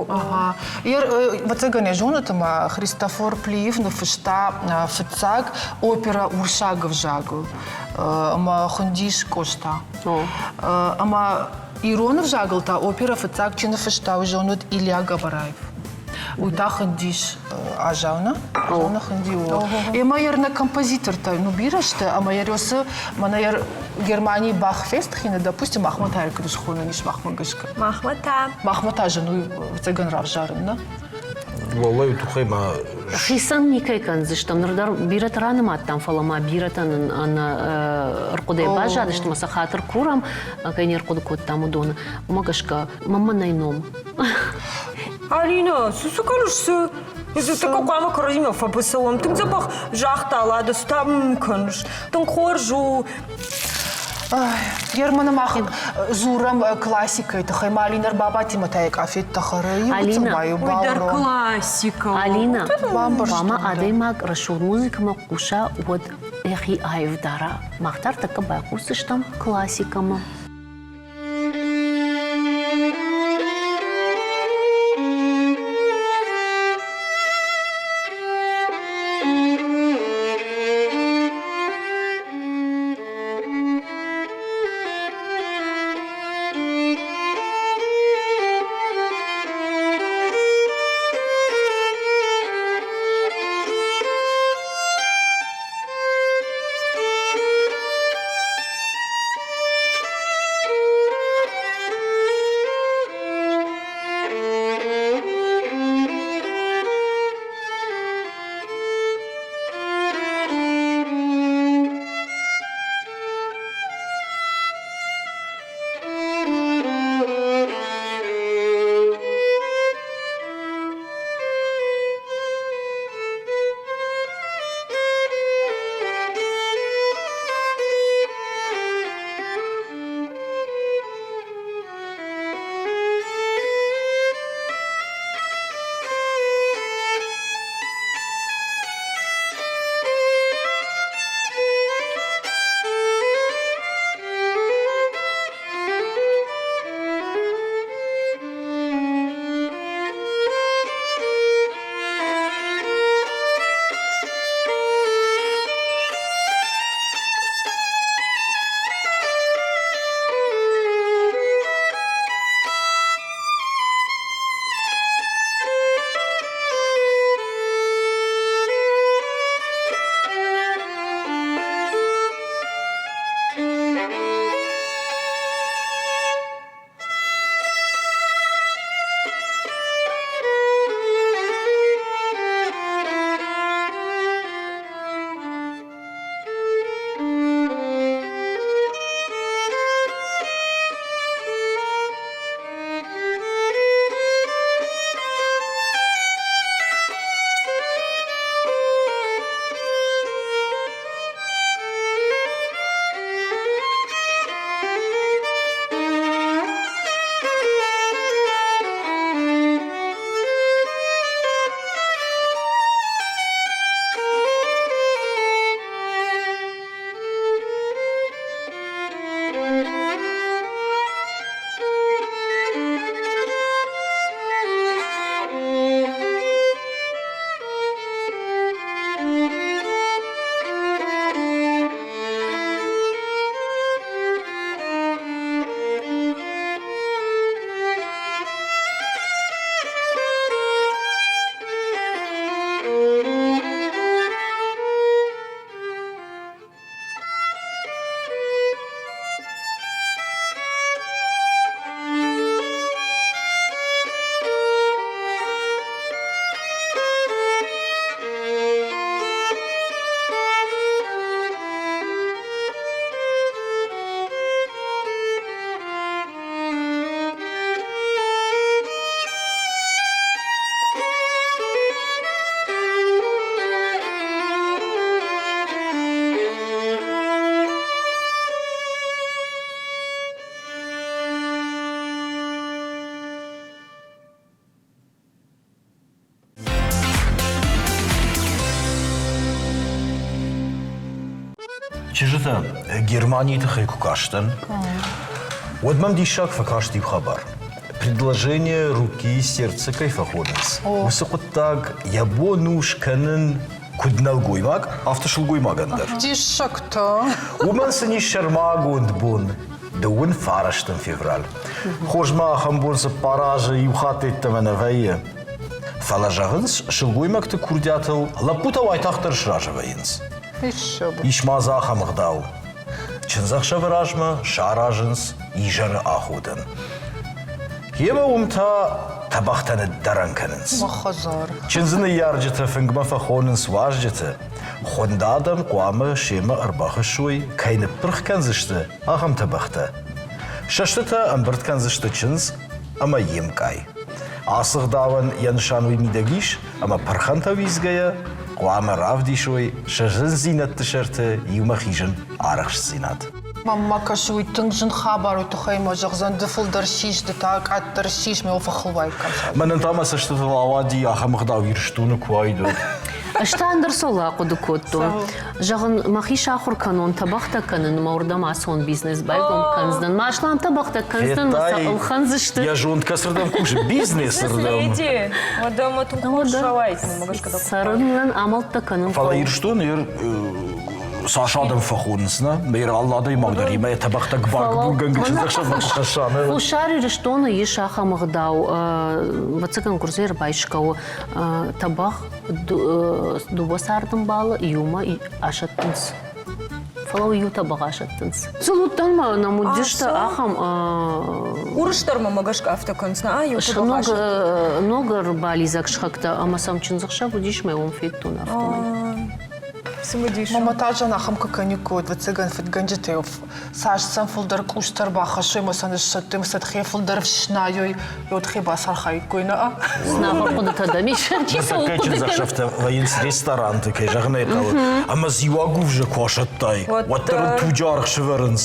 B: Ӕвӕццӕгӕн йӕ зонут, ӕмӕ Христофор Плиев ныффыста фыццаг оперӕ уырыссаг ӕвзагыл ӕмӕ хуындис Къоста. Ӕмӕ ирон ӕвзагыл та оперӕ фыццаг чи ныффыста, уый зонут Илья Габараев. Уый та хуындис Азау, нӕ? Азау хуынди о. Ӕмӕ йӕ нӕ композитортӕ ну бирӕ сты, ӕмӕ йӕ рёсы мӕнӕ йӕ Германийы Бахфест хины, допустим, махмӕ та куыд схонӕн ис махмӕ гӕсгӕ?
A: Махмӕ та?
B: Махмӕ та зын у ӕвӕццӕгӕн равзарын, нӕ?
D: Уӕллӕй, тухӕй ма
C: Хицӕн никӕй кӕндзыстӕм. Ныр дӕр бирӕтӕ ранымадтам, фӕлӕ ма бирӕтӕ нын ӕнӕ ӕрхъуыдӕй баззадысты ӕмӕ сӕ хатыр курӕм, кӕй не рхъуыды кодтам, уыдоны. Уымӕ гӕсгӕ мӕнмӕ нӕй ном.
A: Алина, цы цы кӕныс, цы? Тӕккӕ хъуамӕ кӕрӕдзимӕ фӕбыцӕуӕм. Тынг дзӕбӕх загъта Лада, цы та кӕныс? Тынг хорз у.
B: Германы мах дзурӕм классикӕйы тыххӕй. Ма Алина ӕрбабадти та йӕ къафеттӕ хӕры.
C: Алина,
A: уый дӕр классикӕ.
C: Алина, хъуамӕ адӕймаг рӕсугъд музыкӕмӕ хъуса, уӕд йӕхи аив дара. Мах дӕр тӕккӕ байхъусдзыстӕм классикӕмӕ.
D: Чызджытӕ Германийы тыххӕй куы кастӕн, уӕд мӕм диссаг фӕкаст иу хабар. Предложение руки и сердца кӕй фӕхонынц, уыцы хъуыддаг йӕ бон у скӕнын куыд нӕлгоймаг, афтӕ сылгоймагӕн дӕр.
B: Диссӕгтӕ!
D: Уымӕн сын ис сӕрмагонд бон, дыууын фарӕстӕм февраль. Хорз ма ахӕм бон цыппар азы иу хатт йеддӕмӕ нӕ вӕййы. Фӕлӕ зӕгъынц, сылгоймӕгты курдиатыл лӕппутӕ уайтагъддӕр сразы вӕййынц. Ис ма дзы ахӕм ӕгъдау. Чындзӕхсӕвы размӕ саразынц изӕры аходӕн. Йемӕ уым та тӕбӕгътӕ ныддӕрӕн кӕнынц. Чындзы ныййарджытӕ фынгмӕ фӕхонынц уазджыты. Хуынд адӕм хъуамӕ семӕ ӕрбахӕссой, кӕй ныппырх кӕндзысты, ахӕм тӕбӕгътӕ. Сӕстытӕ ӕмбырд кӕндзысты чындз ӕмӕ йе мкъай. Ацы гъдауӕн йӕ нысан уый мидӕг ис, ӕмӕ пырхӕнтӕ уидзгӕйӕ хъуамӕ равдисой сӕ зындзинӕдты сӕрты иумӕ хизын арӕхстдзинад.
B: Мӕнмӕ кӕсы, уый тынг зын хабар у, тыххӕй мӕ зӕгъдзӕн, ды фылдӕр сис, ды та къаддӕр сис, мӕ фӕхыл уаиккам.
D: Мӕнӕн та мӕ цӕстытыл ауади ахӕм ӕгъдау Ирыстоны куы уаид, уӕд.
C: Ӕз та ӕндӕр цӕуыл ахъуыды кодтон. Зӕгъын, мӕхи сахуыр кӕнон тӕбӕгътӕ кӕнын, мӕ уырдӕм ацон бизнес байгом кӕндзынӕн. Мӕ аслам тӕбӕгътӕ кӕндзынӕн, мӕ сӕ ӕлхӕндзысты.
D: Йӕ зонд кӕцырдӕм кусы, бизнесырдӕм.
A: Леди, уӕдӕ мӕ тынг хорз рауайд, мӕ гӕсгӕ дӕ
C: Цӕрынӕн амӕлттӕ кӕнын
D: Фӕлӕ Ирыстоны цас адӕм фӕхонынц, нӕ? Мӕ алы адӕймаг дӕр имӕ йӕ тӕбӕгътӕ гбар-гбургӕнгӕ чындзӕхсӕвмӕ куы хӕсса.
C: Хуссар Ирыстоны ис ахӕм ӕгъдау, ӕвӕццӕгӕн гуырдзыйы ӕрбайсгӕ у тӕбӕгъ дыууӕ цардӕмбалы иумӕ асӕттынц. Фӕлӕ иу тӕбӕгъ асӕттынц. Цыл уыдтӕн ма нӕм уыдысты ахӕм
A: Уырыс дӕр мӕ гӕсгӕ афтӕ кӕнынц, на иу тӕбӕгъ асӕттынц.
C: Ног ӕрбалидзӕг сыхӕгтӕ ӕмӕ сӕм чындзӕхсӕв уыдис, мӕ уым федтон афтӕмӕй.
A: Цымыдис.
B: Мамӕ та зӕн ахӕм куы кӕниккой, ӕвӕццӕгӕн, фыдгӕнджытӕ цас сӕм фылдӕр къустӕ ӕрбахӕссой ӕмӕ сӕ ныссӕттой ӕмӕ сӕ тхе фылдӕр ӕфснайой, уӕд хе бацархаиккой, нӕ?
C: Цынавӕр хъуыдытӕ дӕм ис? Чи цӕуыл
D: Ныртӕккӕ
C: хъуыды кӕны?
D: чындзӕхсӕвтӕ вӕййынц ресторанты, кӕй зӕгъын ӕй хъӕуы. Ӕмӕ зиуагуывзӕ куы асӕттай, уӕддӕр ын туджы аргъ сывӕрынц.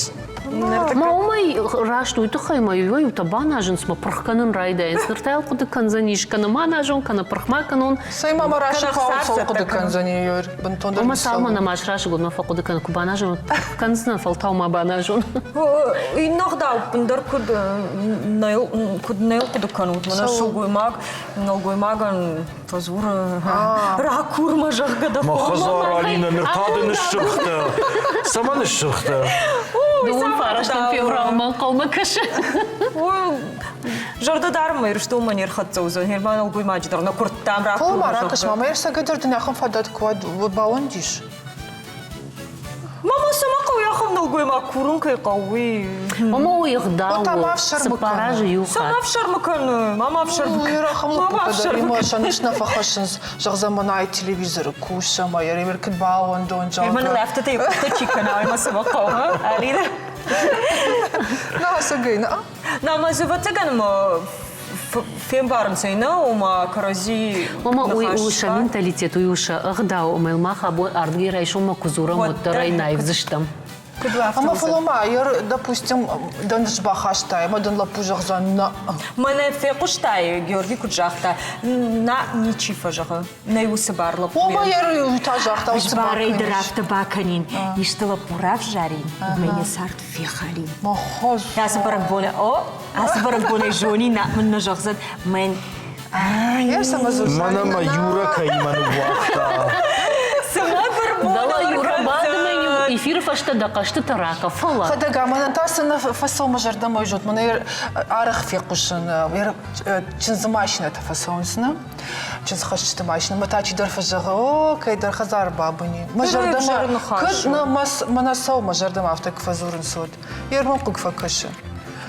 C: Ма уымӕй раст уый тыххӕй ма иуӕй-иутӕ баназынц мӕ пырх кӕнын райдайынц. Ныр та йыл хъуыды кӕндзӕнис, кӕнӕ ма назон, кӕнӕ пырх ма кӕнон.
B: Цӕй ма мӕ расыг цӕуыл хъуыды кӕндзӕни, бынтондӕр
C: Ӕмӕ цалынмӕ нӕма срасыг, уӕдмӕ фӕхъуыды кӕн, куы баназон, пырх кӕндзынӕн, фӕлтау ма баназон.
A: Иннӕ гъдау ӕппындӕр куыд куыд нӕ хъуыды кӕнут, мӕнӕ сылгоймаг нӕлгоймагӕн фӕдзуры, ракур мӕ, зӕгъгӕ, дӕ
D: Мӕ хӕдзар, Алина, ныр та ды ныссырхтӕ. Цӕмӕн ныссырхтӕ?
C: Дыууын фарастӕм февралмӕ ӕнхъӕлмӕ кӕсы.
A: Зӕрдӕ дарынмӕ Ирыстонмӕ не рхӕццӕ уыдзӕн. Герман нӕлгоймаджы дӕр нӕ куырдтам ракур
B: Фӕлӕ ма ракӕс, ма мӕ ӕрцӕгӕдӕр дын ахӕм фадат куы уӕд бауӕндис.
A: Мама, цӕмӕ хъӕуы ахӕм нӕлгоймаг курын кӕй хъӕуы, уый?
C: Мама уый ӕгъдау у. Цыппар азы иу хатт.
A: Цӕмӕ ӕфсӕрмы кӕны? Мама ӕфсӕрмы кӕны.
B: Ахӕм лӕппутӕ дӕр имӕ сӕ ныфс нӕ фӕхӕссынц. Зӕгъдзӕн, мӕнӕ телевизоры кусы ӕмӕ йӕ куыд баууӕндон, зӕгъгӕ.
A: Мӕныл афтӕтӕ къухтӕ чи кӕна, уый мӕ цӕмӕ хъӕуы, Алина?
B: На, ӕцӕгӕй, на.
A: На, мӕ ӕвӕццӕгӕн мӕ фембарынц ӕй нӕ, ома кӕрӕдзи
C: Ома уый у сӕ менталитет, уый у сӕ ӕгъдау, ӕмӕ йыл мах абон ардыгӕй райсоммӕ куы дзурӕм, уӕддӕр ӕй наивдзыстӕм.
B: Ӕмӕ фӕлӕ ма, допустим, дӕ ныфс бахастай, ӕмӕ дын лӕппу зӕгъдзӕн нӕ.
A: Мӕнӕ фехъуыстай, Георги куыд загъта, нӕ ничи фӕзӕгъы, нӕй уыцы бар лӕппуйӕн.
B: Ома йӕ та загъта, уыцы бар
A: Ӕз барӕй дӕр афтӕ бакӕнин, исты лӕппу равзарин, ӕмӕ йӕ цард фехалин. Ацы бӕрӕгбоны, о, ацы бӕрӕгбонӕй зонин, нӕ мын нӕ зӕгъдзӕн, мӕн
D: Мӕнӕ мӕ Юра кӕимӕ ныууагъта.
A: Цымӕ
C: Дӕлӕ Юра бадымӕ эфиры фӕстӕ дӕ хъӕстытӕ ракӕ, фӕлӕ.
B: Хӕдӕгӕ, мӕнӕн та цы нӕ фӕцӕуы мӕ зӕрдӕмӕ зонд, мӕнӕ арӕх фехъусын, чындзы машинӕтӕ фӕцӕуынц, нӕ? Чындзхӕсджыты машинӕ, мӕ та чидӕр фӕзӕгъы, о, кӕйдӕр хӕдзар бабыни. Мӕ зӕрдӕмӕ, кӕд нӕ мӕ цӕуы мӕ зӕрдӕмӕ афтӕ куы фӕдзурынц, уӕд. Йе рмон хъыг фӕкӕсы.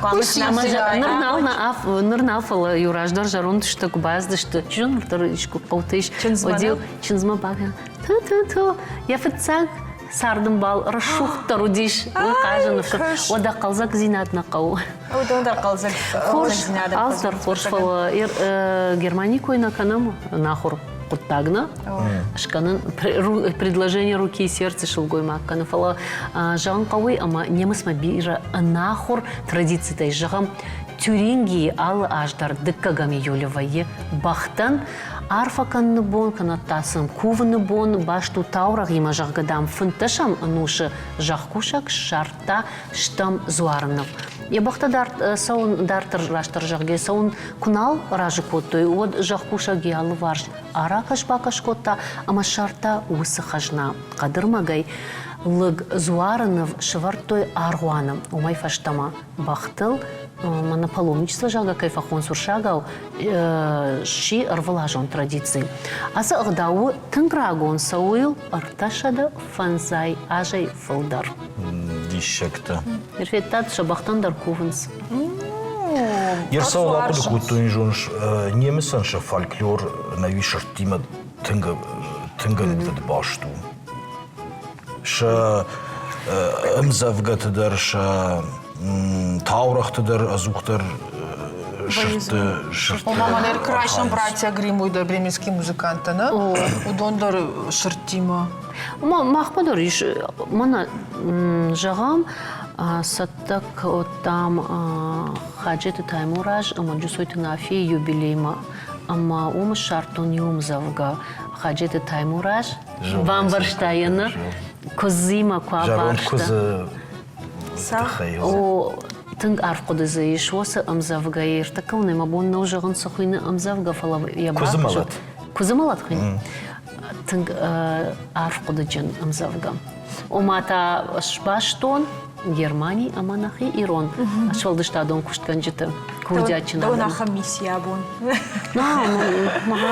C: Ныр нал, фӕлӕ иу раздӕр зӕронд сты, куы баздысты, чи зоны, ныр дӕр искуы хъӕуты ис, уӕд-иу чындзмӕ бакӕн, ту-ту-ту, йӕ фыццаг цардӕмбал рӕсугъддӕр уыдис, уый хъазыны уӕдӕ хъӕлдзӕгдзинад нӕ хъӕуы.
A: Уыдон дӕр хъӕлдзӕгдзинад.
C: Алцыдӕр хорз, фӕлӕ Германийы кой нӕ кӕнӕм, нахуыр хъуыддаг нӕ скӕнын предложение руки и сердца сылгоймаг кӕны, фӕлӕ зӕгъын хъӕуы ӕмӕ немыцмӕ бирӕ ӕнахуыр традицитӕй зӕгъӕм, Тюрингийы алы аз дӕр дыккӕгӕм июлы вӕййы бӕхтӕн. Арфӕ кӕныны бон, кӕнӕ та сын кувыны бон баст у таурӕгъимӕ, зӕгъгӕ, дам, фынддӕсӕм ӕнусы зӕхкусӕг ссардта стӕм дзуары ныв. Йӕ бӕхтӕ дард цӕуын, дарддӕр растдӕр зӕгъгӕ, цӕуын куы нал разы кодтой, уӕд зӕхкусӕг йӕ алыварс аракӕс-бакӕс кодта ӕмӕ ссардта уыцы хӕзна. Хъӕдырмӕгӕй лыг дзуары ныв сӕвӕрдтой аргъуаны. Уымӕй фӕстӕмӕ бӕхтыл мӕнӕ паломничество, зӕгъгӕ, кӕй фӕхонынц уырыссагау, сси ӕрвылазон традици. Ацы ӕгъдау у тынг рагон, цӕуы йыл 305 азӕй фылдӕр.
D: Диссӕгтӕ.
C: Федтат, сӕ бӕхтӕн дӕр кувынц.
D: Ерсау ахъуыды кодтой, зоныс, немыцӕн сӕ фольклор нӕуи сырдтимӕ тынг тынг ӕнувыд баст у. Сӕ ӕмдзӕвгӕты дӕр, сӕ таурӕгъты дӕр ӕдзухдӕр сырдты сырдты
B: Ома мӕнӕ райсом братья Гримм уый дӕр бременские музыканттӕ, нӕ? Уыдон дӕр сырдтимӕ.
C: Махмӕ дӕр ис, мӕнӕ зӕгъӕм, цӕттӕ кодтам Хаджеты Таймураз ӕмӕ Джусойты Нафийы юбилеймӕ ӕмӕ уым ссардтон иу ӕмдзӕвгӕ Хаджеты Таймураз бамбӕрста йӕ нӕ куыдзимӕ куы абарста. О, тынг арф хъуыды дзы ис уыцы ӕмдзӕвгӕйы. Ӕртӕккӕ уын мӕ бон нӕу зӕгъын, цы хуыйны ӕмдзӕвгӕ, фӕлӕ йӕ
D: Куыдзы мӕлӕт.
C: Куыдзы мӕлӕт хуыйны? Тынг арф хъуыдыджын ӕмдзӕвгӕ. Ома та сбастон Германи ӕмӕ нӕхи ирон сфӕлдыстадон куыстгӕнджыты курдиатджын адӕм.
A: Дӕуӕн ахӕм мисси абон.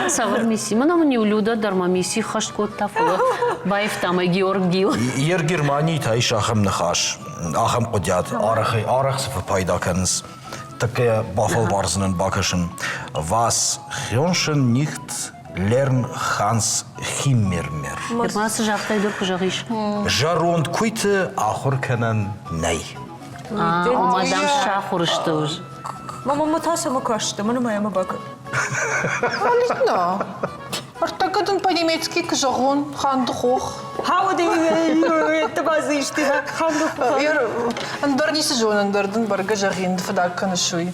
C: Цавӕр мисси? Мӕнӕ мын иу Люда дӕр мӕ мисси ххӕст кодта, фӕлӕ баивта мӕ Георг Гил.
D: Ер Германийы та ис ахӕм ныхас, ахӕм хъуыдиат, арӕхӕй арӕх цы фӕпайда кӕнынц. Тӕккӕ бафӕлвардзынӕн бакӕсын. Was Хёншен nicht Лерн Ханс Химмермер.
C: Ма цы загътай дӕр куы зӕгъис?
D: Зӕронд куыйты ахуыр кӕнӕн нӕй.
C: Ома дам сахуыр сты уж.
A: Мама, ма та сама касты, мӕнӕ ма йӕ бакӕ.
B: Алина, ӕртӕккӕ дын по-немецки куы зӕгъон, ханды хох.
A: Хауды это базысты, ханды хох.
B: Ӕндӕр ницы зонын, ӕндӕр дын бӕргӕ зӕгъин, фыдаг кӕныс уый.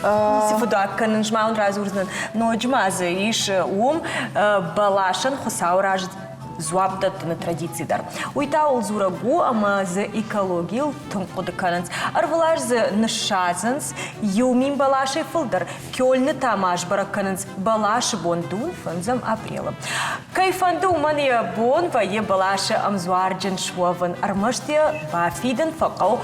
A: Ницы фыдаг кӕнын, ма уын радзурдзынӕн. Ноджы ма дзы ис уым бӕласӕн Хуыцауы раз дзуапп дӕттыны традици дӕр. Уый та ууыл дзурӕг у, ӕмӕ дзы экологийыл тынг хъуыды кӕнынц. Ӕрвылаз дзы ныссадзынц 1000 бӕласӕй фылдӕр. Кёльны та ма сбӕрӕг кӕнынц бӕласы бон дун фӕндзӕм апрелы. Кӕй фӕнды, уымӕн йӕ бон вӕййы бӕласы ӕмдзуарджын суӕвын. Ӕрмӕст йӕ бафидын фӕхъӕуы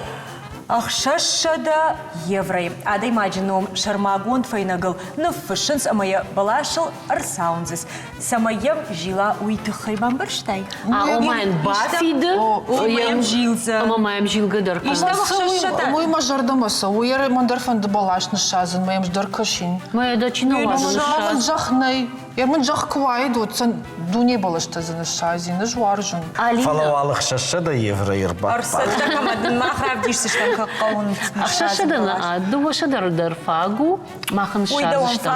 A: 600 евройы. Адӕймаджы ном сӕрмагонд фӕйнӕгыл ныффыссынц ӕмӕ йӕ бӕласыл ӕрцауындзынц. Цӕмӕй йӕм зила, уый тыххӕй бамбӕрстай?
C: А, ома йын бафиды,
A: ӕмӕ йӕм зилдзӕн.
C: Ӕмӕ ма йӕм зилгӕ дӕр кӕны.
B: Уый мӕ зӕрдӕмӕ цӕуы. Мӕн дӕр фӕнды бӕлас ныссадзын, мӕ йӕм дӕр кӕсин.
C: Мӕ дӕ чи нӕ уадзы
B: ныссадзын? Зӕхх нӕй. Йӕ мын зӕхх куы уаид, уӕд сын дуне бӕлӕстӕ дзы ныссадзин, ӕз уарзын.
D: Фӕлӕ уал 600 евройы ӕрбаппар.
A: Ӕрцӕттӕ кӕмӕ дын мах равдисдзыстӕм, кӕд хъӕуын.
C: 600 200 дӕр фаг у, мах ын ссардзыстӕм.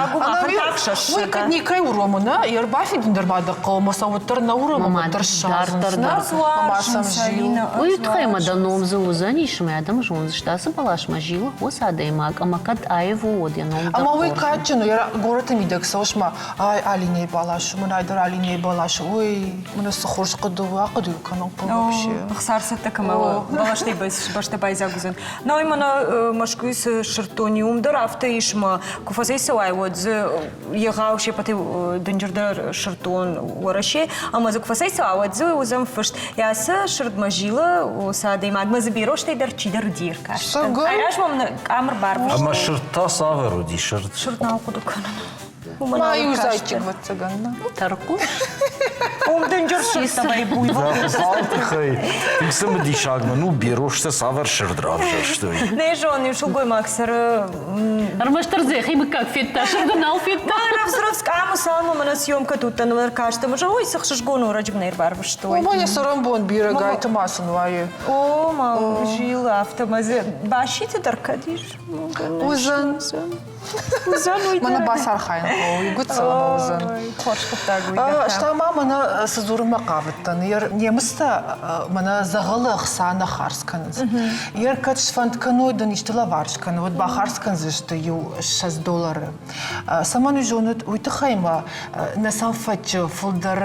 B: Уый кӕд никӕй уромы, нӕ? Йе рбафидын дӕр ма дӕ хъӕуы, мӕ сӕ уӕддӕр нӕ уромы, уӕддӕр ссардзынц, нӕ? Ӕмӕ сӕм зил.
C: Уый тыххӕй ма дӕ ном дзы уыдзӕнис, мӕ адӕм зондзысты, ацы бӕласмӕ зилы уыцы адӕймаг, ӕмӕ кӕд аив у, уӕд йӕ ном дӕр
B: Ӕмӕ уый кадджын у, йӕ горӕты мидӕг цӕуыс ма, ай Алинӕйы бӕлас у, мӕн ай дӕр Алинӕйы бӕлас у, ой, мӕнӕ цы хорз хъуыды у, ахъуыды кӕнын хъӕуы вообще.
A: Ӕхсар цӕттӕ кӕмӕ у, бӕлӕстӕй бӕстӕ байдзаг уыдзӕн. Науӕй мӕнӕ Мӕскуыйы цы сырддон и, уым дӕр афтӕ ис, мӕ куы фӕцӕйцӕуай, уӕд дзы егъау се ппӕтӕй дынджырдӕр сырддон Уӕрӕсе, ӕмӕ дзы куы фӕцӕйцӕуа, уӕд дзы уыдзӕн фыст. Йӕ цы сырдмӕ зилы, уыцы адӕймагмӕ дзы беростӕй дӕр чидӕр уыди ӕркаст. Айразмӕ мын къам ӕрбарвыстой.
D: Ӕмӕ сырд та цавӕр уыди сырд?
A: Сырд нал хъуыды кӕнын.
B: Ма иу зайчик ӕвӕццӕгӕн, нӕ?
C: Тӕрхъус?
A: Уым дынджыр сырдтӕ вӕййы буйвол.
D: Хуыцауы тыххӕй тынг цымыдисаг мын у, Берозтӕ цавӕр сырд равзӕрстой?
A: Нӕ зонын, иу сылгоймаг цӕры...
C: Ӕрмӕстдӕр дзӕхи мыггаг федта, сырды нал федта.
A: Рӕвдз-рӕвдз къамы цалынмӕ мӕнӕ съемкӕты уыдтӕн ӕмӕ ӕркастӕн, ӕмӕ ой, цы хсызгон у, ӕрӕджы мын ӕрбарвыстой.
B: Уымӕн йӕ цӕрӕнбон бирӕ гайты ма сын уайы.
A: О, ма зилы афтӕ, ӕмӕ дзы баситы дӕр кӕд ис?
B: Уыдзӕн.
A: Уыдзӕн уый
B: Мӕнӕ бацархайын хъӕуы, уый гуыццыл ӕмӕ уыдзӕн.
A: Хорз хъуыддаг уый дӕр.
B: Стӕй ма мӕнӕ цы дзурынмӕ хъавыдтӕн, немыцтӕ мӕнӕ дзӕгъӕлы ӕхца нӕ хардз кӕнынц. Ер кӕд сфӕнд кӕной дын исты лӕвар скӕнын, уӕд бахардз кӕндзысты иу 20 доллары. Цӕмӕн уый зонут, уый тыххӕй ма нӕ сӕм фӕччы фылдӕр,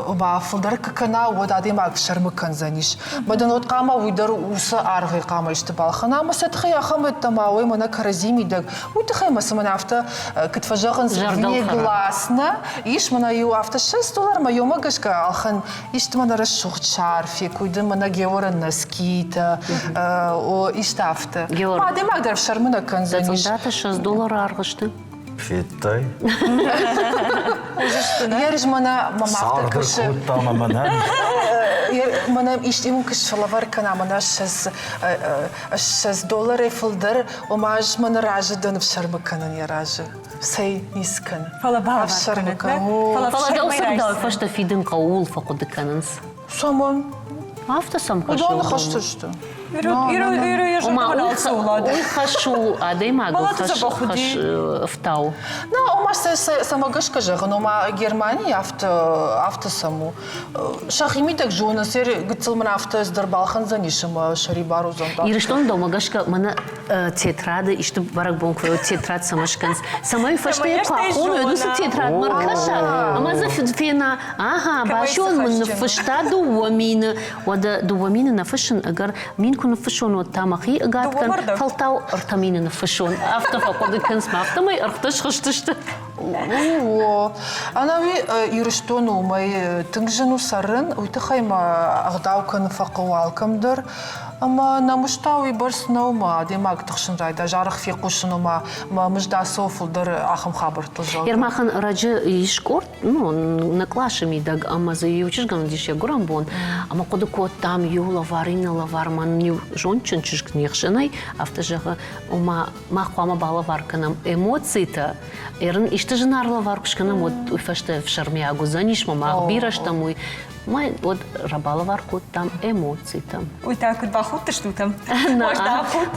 B: ома фылдӕр куы кӕна, уӕд адӕймаг фсӕрмы кӕндзӕнис. Мӕ дын уӕд хъама уый дӕр уыцы аргъӕй хъама исты балхӕна, ӕмӕ сӕ тыххӕй ахӕм ӕддӕмӕ уой мӕнӕ кӕрӕдзи мидӕг. Уый тыххӕй мӕ цымӕн афтӕ, куыд фӕзӕгъынц, негласно ис мӕнӕ иу афтӕ 20 доллармӕ иумӕ гӕсгӕ ӕлхӕн исты мӕнӕ рӕсугъд шарфик, уый дын мӕнӕ Георӕн носкитӕ, о, исты афтӕ. Адӕймаг дӕр ӕфсӕрмы нӕ кӕндзӕнис.
C: Цъындатӕ 20 доллары аргъ сты?
D: Федтай?
B: Ерыс мӕнӕ мӕм афтӕ кӕсы.
D: кодта мӕ мӕнӕн.
B: Мӕнӕ исти мын куы слӕвар кӕна, мӕнӕ 20 долларӕй фылдӕр, ома ӕз мӕнӕ разы дӕн ӕфсӕрмы кӕнын йӕ разы. Цӕй, ницы кӕны.
A: Фӕлӕ
B: ӕфсӕрмы кӕн.
C: Фӕлӕ дӕу сӕрдауы фӕстӕ фидын хъӕуы, ууыл фӕхъуыды кӕнынц.
B: Цӕмӕн?
C: Афтӕ сӕм кӕсы.
B: Уыдон ныхӕсты сты.
C: Уый хӕс у адӕймагыл хӕс ӕфтау.
B: На, ома цӕмӕ гӕсгӕ зӕгъын, ома Германийы афтӕ афтӕ сӕм у. Сӕхимидӕг зонынц, гыццыл мын афтӕ ӕз дӕр балхӕндзӕнис ӕмӕ сӕрибар уыдзӕн.
C: Ирыстоны дӕумӕ гӕсгӕ мӕнӕ тетрады исты бӕрӕгбон куы уой, тетрад цӕмӕ скӕнынц, цӕмӕй фӕстӕйы куы ахоной, уыцы тетрадмӕ ркӕса ӕмӕ дзы фена, Ага, басион мын ныффыста 2000. Уӕдӕ 2000 нӕ фыссын, ӕгӕр мин куы ныффыссон, уӕд та мӕхи ӕгад кӕн, фӕлтау 3000 ныффыссон. Афтӕ фӕхъуыды кӕнынц мӕ, афтӕмӕй ӕргътӕ схызтысты.
B: О, ӕнӕуи Ирыстоны уымӕй тынг зын у цӕрын, уый тыххӕй мӕ ӕгъдау кӕнын фӕхъӕуы алкӕм дӕр. Ӕмӕ нӕ мызд та уыйбӕрц нӕу, мӕ адӕймаг тыхсын райда, зарӕх фехъусын, ома мӕ мызд ацӕуы фылдӕр ахӕм хабӕрттыл зӕгъгӕ.
C: Ермахан раджы ис къорд, ну, нӕ къласы мидӕг ӕмӕ дзы иу чызгӕн уыдис йӕ гуырӕн бон, ӕмӕ хъуыды кодтам, иу лӕвар, иннӕ лӕвар, мӕн иу зондджын чызг не хсӕнӕй, афтӕ зӕгъы, ома мах хъуамӕ балӕвар кӕнӕм эмоцитӕ, ерын исты зынаргъ лӕвар куы скӕнӕм, уӕд уый фӕстӕ ӕфсӕрмиаг уыдзӕнис, мӕ мах бирӕ стӕм, уый Мӕ уӕд рабалӕвар кодтам эмоцитӕ.
A: Уый та куыд бахудтыстут?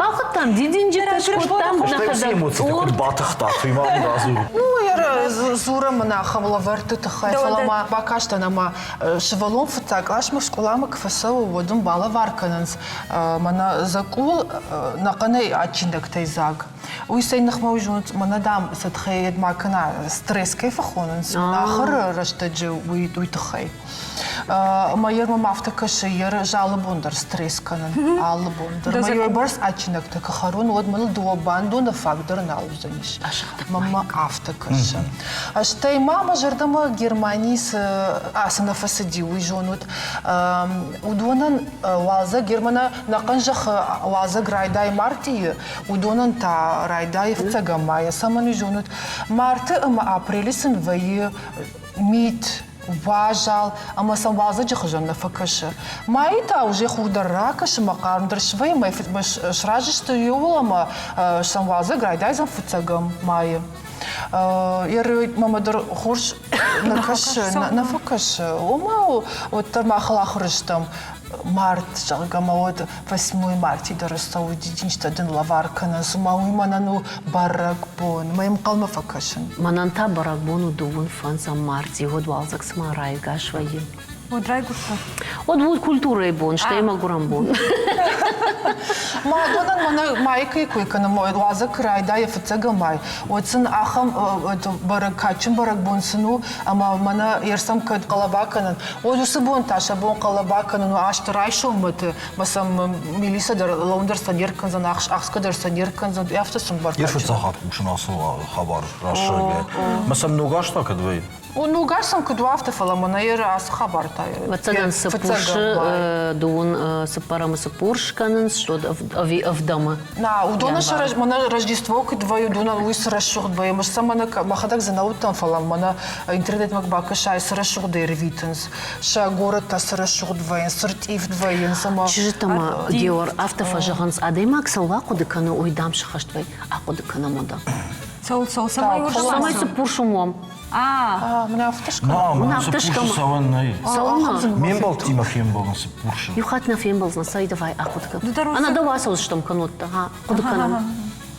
C: Бахудтам, дидинджытӕ скодтам.
D: Стӕй эмоцитӕ куыд батыхтат, уый ма мын радзур.
B: Ну, дзурӕм мын ахӕм лӕвӕртты тыххӕй, фӕлӕ ма бакастӕн ӕмӕ сывӕллон фыццаг къласмӕ скъоламӕ куы фӕцӕуы, уӕд ын балӕвар кӕнынц мӕнӕ дзӕкъул ӕнӕхъӕнӕй адджинӕгтӕй дзаг. Уый цӕй ныхмӕ уый зонут, мӕнӕ, дам, сӕ тыххӕй ма кӕна стресс кӕй фӕхонынц, ахуыры рӕстӕджы уый, уый тыххӕй. Ӕмӕ йӕ мӕм афтӕ кӕсы, йӕ ӕз алы бон дӕр стресс кӕнын, алы бон дӕр. Мӕ йӕ бӕрц адджинӕгтӕ куы хӕрон, уӕд мыл дыууӕ бандоны фаг дӕр нал уыдзӕнис. Мӕнмӕ афтӕ кӕсы. Стӕй ма мӕ зӕрдӕмӕ Германийы цы ацы нӕ фӕцыди, уый зонут. Уыдонӕн уалдзӕг Германы нӕхъӕн зӕххы уалдзӕг райдайы мартъийы, Уыдонӕн та райдайы фыццӕгӕм майӕ. Цӕмӕн уый зонут? Марты ӕмӕ апрелы сын вӕййы мит, уазал ӕмӕ сӕм уалдзӕджы хуызӕн нӕ фӕкӕсы. Майы та уже хур дӕр ракӕсы ӕмӕ хъарм дӕр свӕййы, мӕ сразы сты иууыл ӕмӕ сӕм уалдзӕг райдайдзӕн фыццӕгӕм майы. Мамӕ дӕр хорз нӕ кӕсы, нӕ фӕкӕсы. Ома, уӕддӕр махыл ахуыр стӕм. Март, зӕгъгӕ, мӕ уӕд восьмой марти дӕр ӕрцӕуы дидинджытӕ дын лӕвар кӕнын, цыма уый мӕнӕн у бӕрӕгбон, мӕ йӕм хъӕлмӕ фӕкӕсын.
C: Мӕнӕн та бӕрӕгбон у дыууын фӕндзӕм марти, уӕд уалдзӕг цыма райгас вӕййы.
A: Уӕд райгуырдтӕ?
C: Уӕд уыд культурӕйы бон, стӕй мӕгуырӕн бон.
B: Мадонӕн мӕнӕ майы кӕй кой кӕнӕм, уалдзӕг куы райдайы фыццӕгӕм май, уӕд сын ахӕм бӕрӕг, кадджын бӕрӕгбон сын у, ӕмӕ мӕнӕ ерсӕм кӕд хъӕлӕба кӕнын, уӕд уыцы бон та сӕ бон хъӕлӕба кӕнын у азты райсоммӕты, мӕ сӕм милицӕ дӕр лӕуын дӕр сӕ не ркӕндзӕн, ахсгӕ дӕр сӕ не ркӕндзӕн, афтӕ сын бӕркадджын.
D: Йе фыццаг хатт хъусын ацы хабар рӕсугъдӕй. Мӕ сӕм ног аз та кӕд вӕййы?
B: Ног аз сӕм куыд у, афтӕ, фӕлӕ мӕнӕ йӕ ацы хабар та
C: Ӕвӕццӕгӕн, цыппурсы дыууын цыппӕрӕмы цыппур скӕнынц, ӕви ӕвдӕмы?
B: На, уыдоны мӕнӕ Рождество куыд вӕййы, уыдонӕн уый цы рӕсугъд вӕййы. Ӕмӕ сӕ мӕнӕ мӕхӕдӕг дзы нӕ уыдтӕн, фӕлӕ мӕнӕ интернетмӕ куы бакӕсай, цы рӕсугъдӕй ӕрвитынц, сӕ горӕттӕ цы рӕсугъд вӕййынц, цы ртъивд вӕййынц ӕмӕ
C: Чызджытӕ ма, Геор, афтӕ фӕзӕгъынц, адӕймаг цӕуыл ахъуыды кӕны, уый дам сыхӕст вӕййы. Ахъуыды кӕнӕм уӕдӕ.
A: Цӕуыл, цӕуыл, цӕмӕй
C: Цӕмӕй цыппурсым уӕм.
B: Мын афтӕ
D: скӕнӕм. Цыппурсы цӕуӕн нӕй. Ме мбӕлттимӕ фембӕлын цыппурсы.
C: Иу хатт нӕ фембӕлдзынӕ, цӕй давай ахъуыды кӕн. Ӕнӕ дӕу ацӕудзыстӕм кӕннод та, хъуыды кӕнӕм.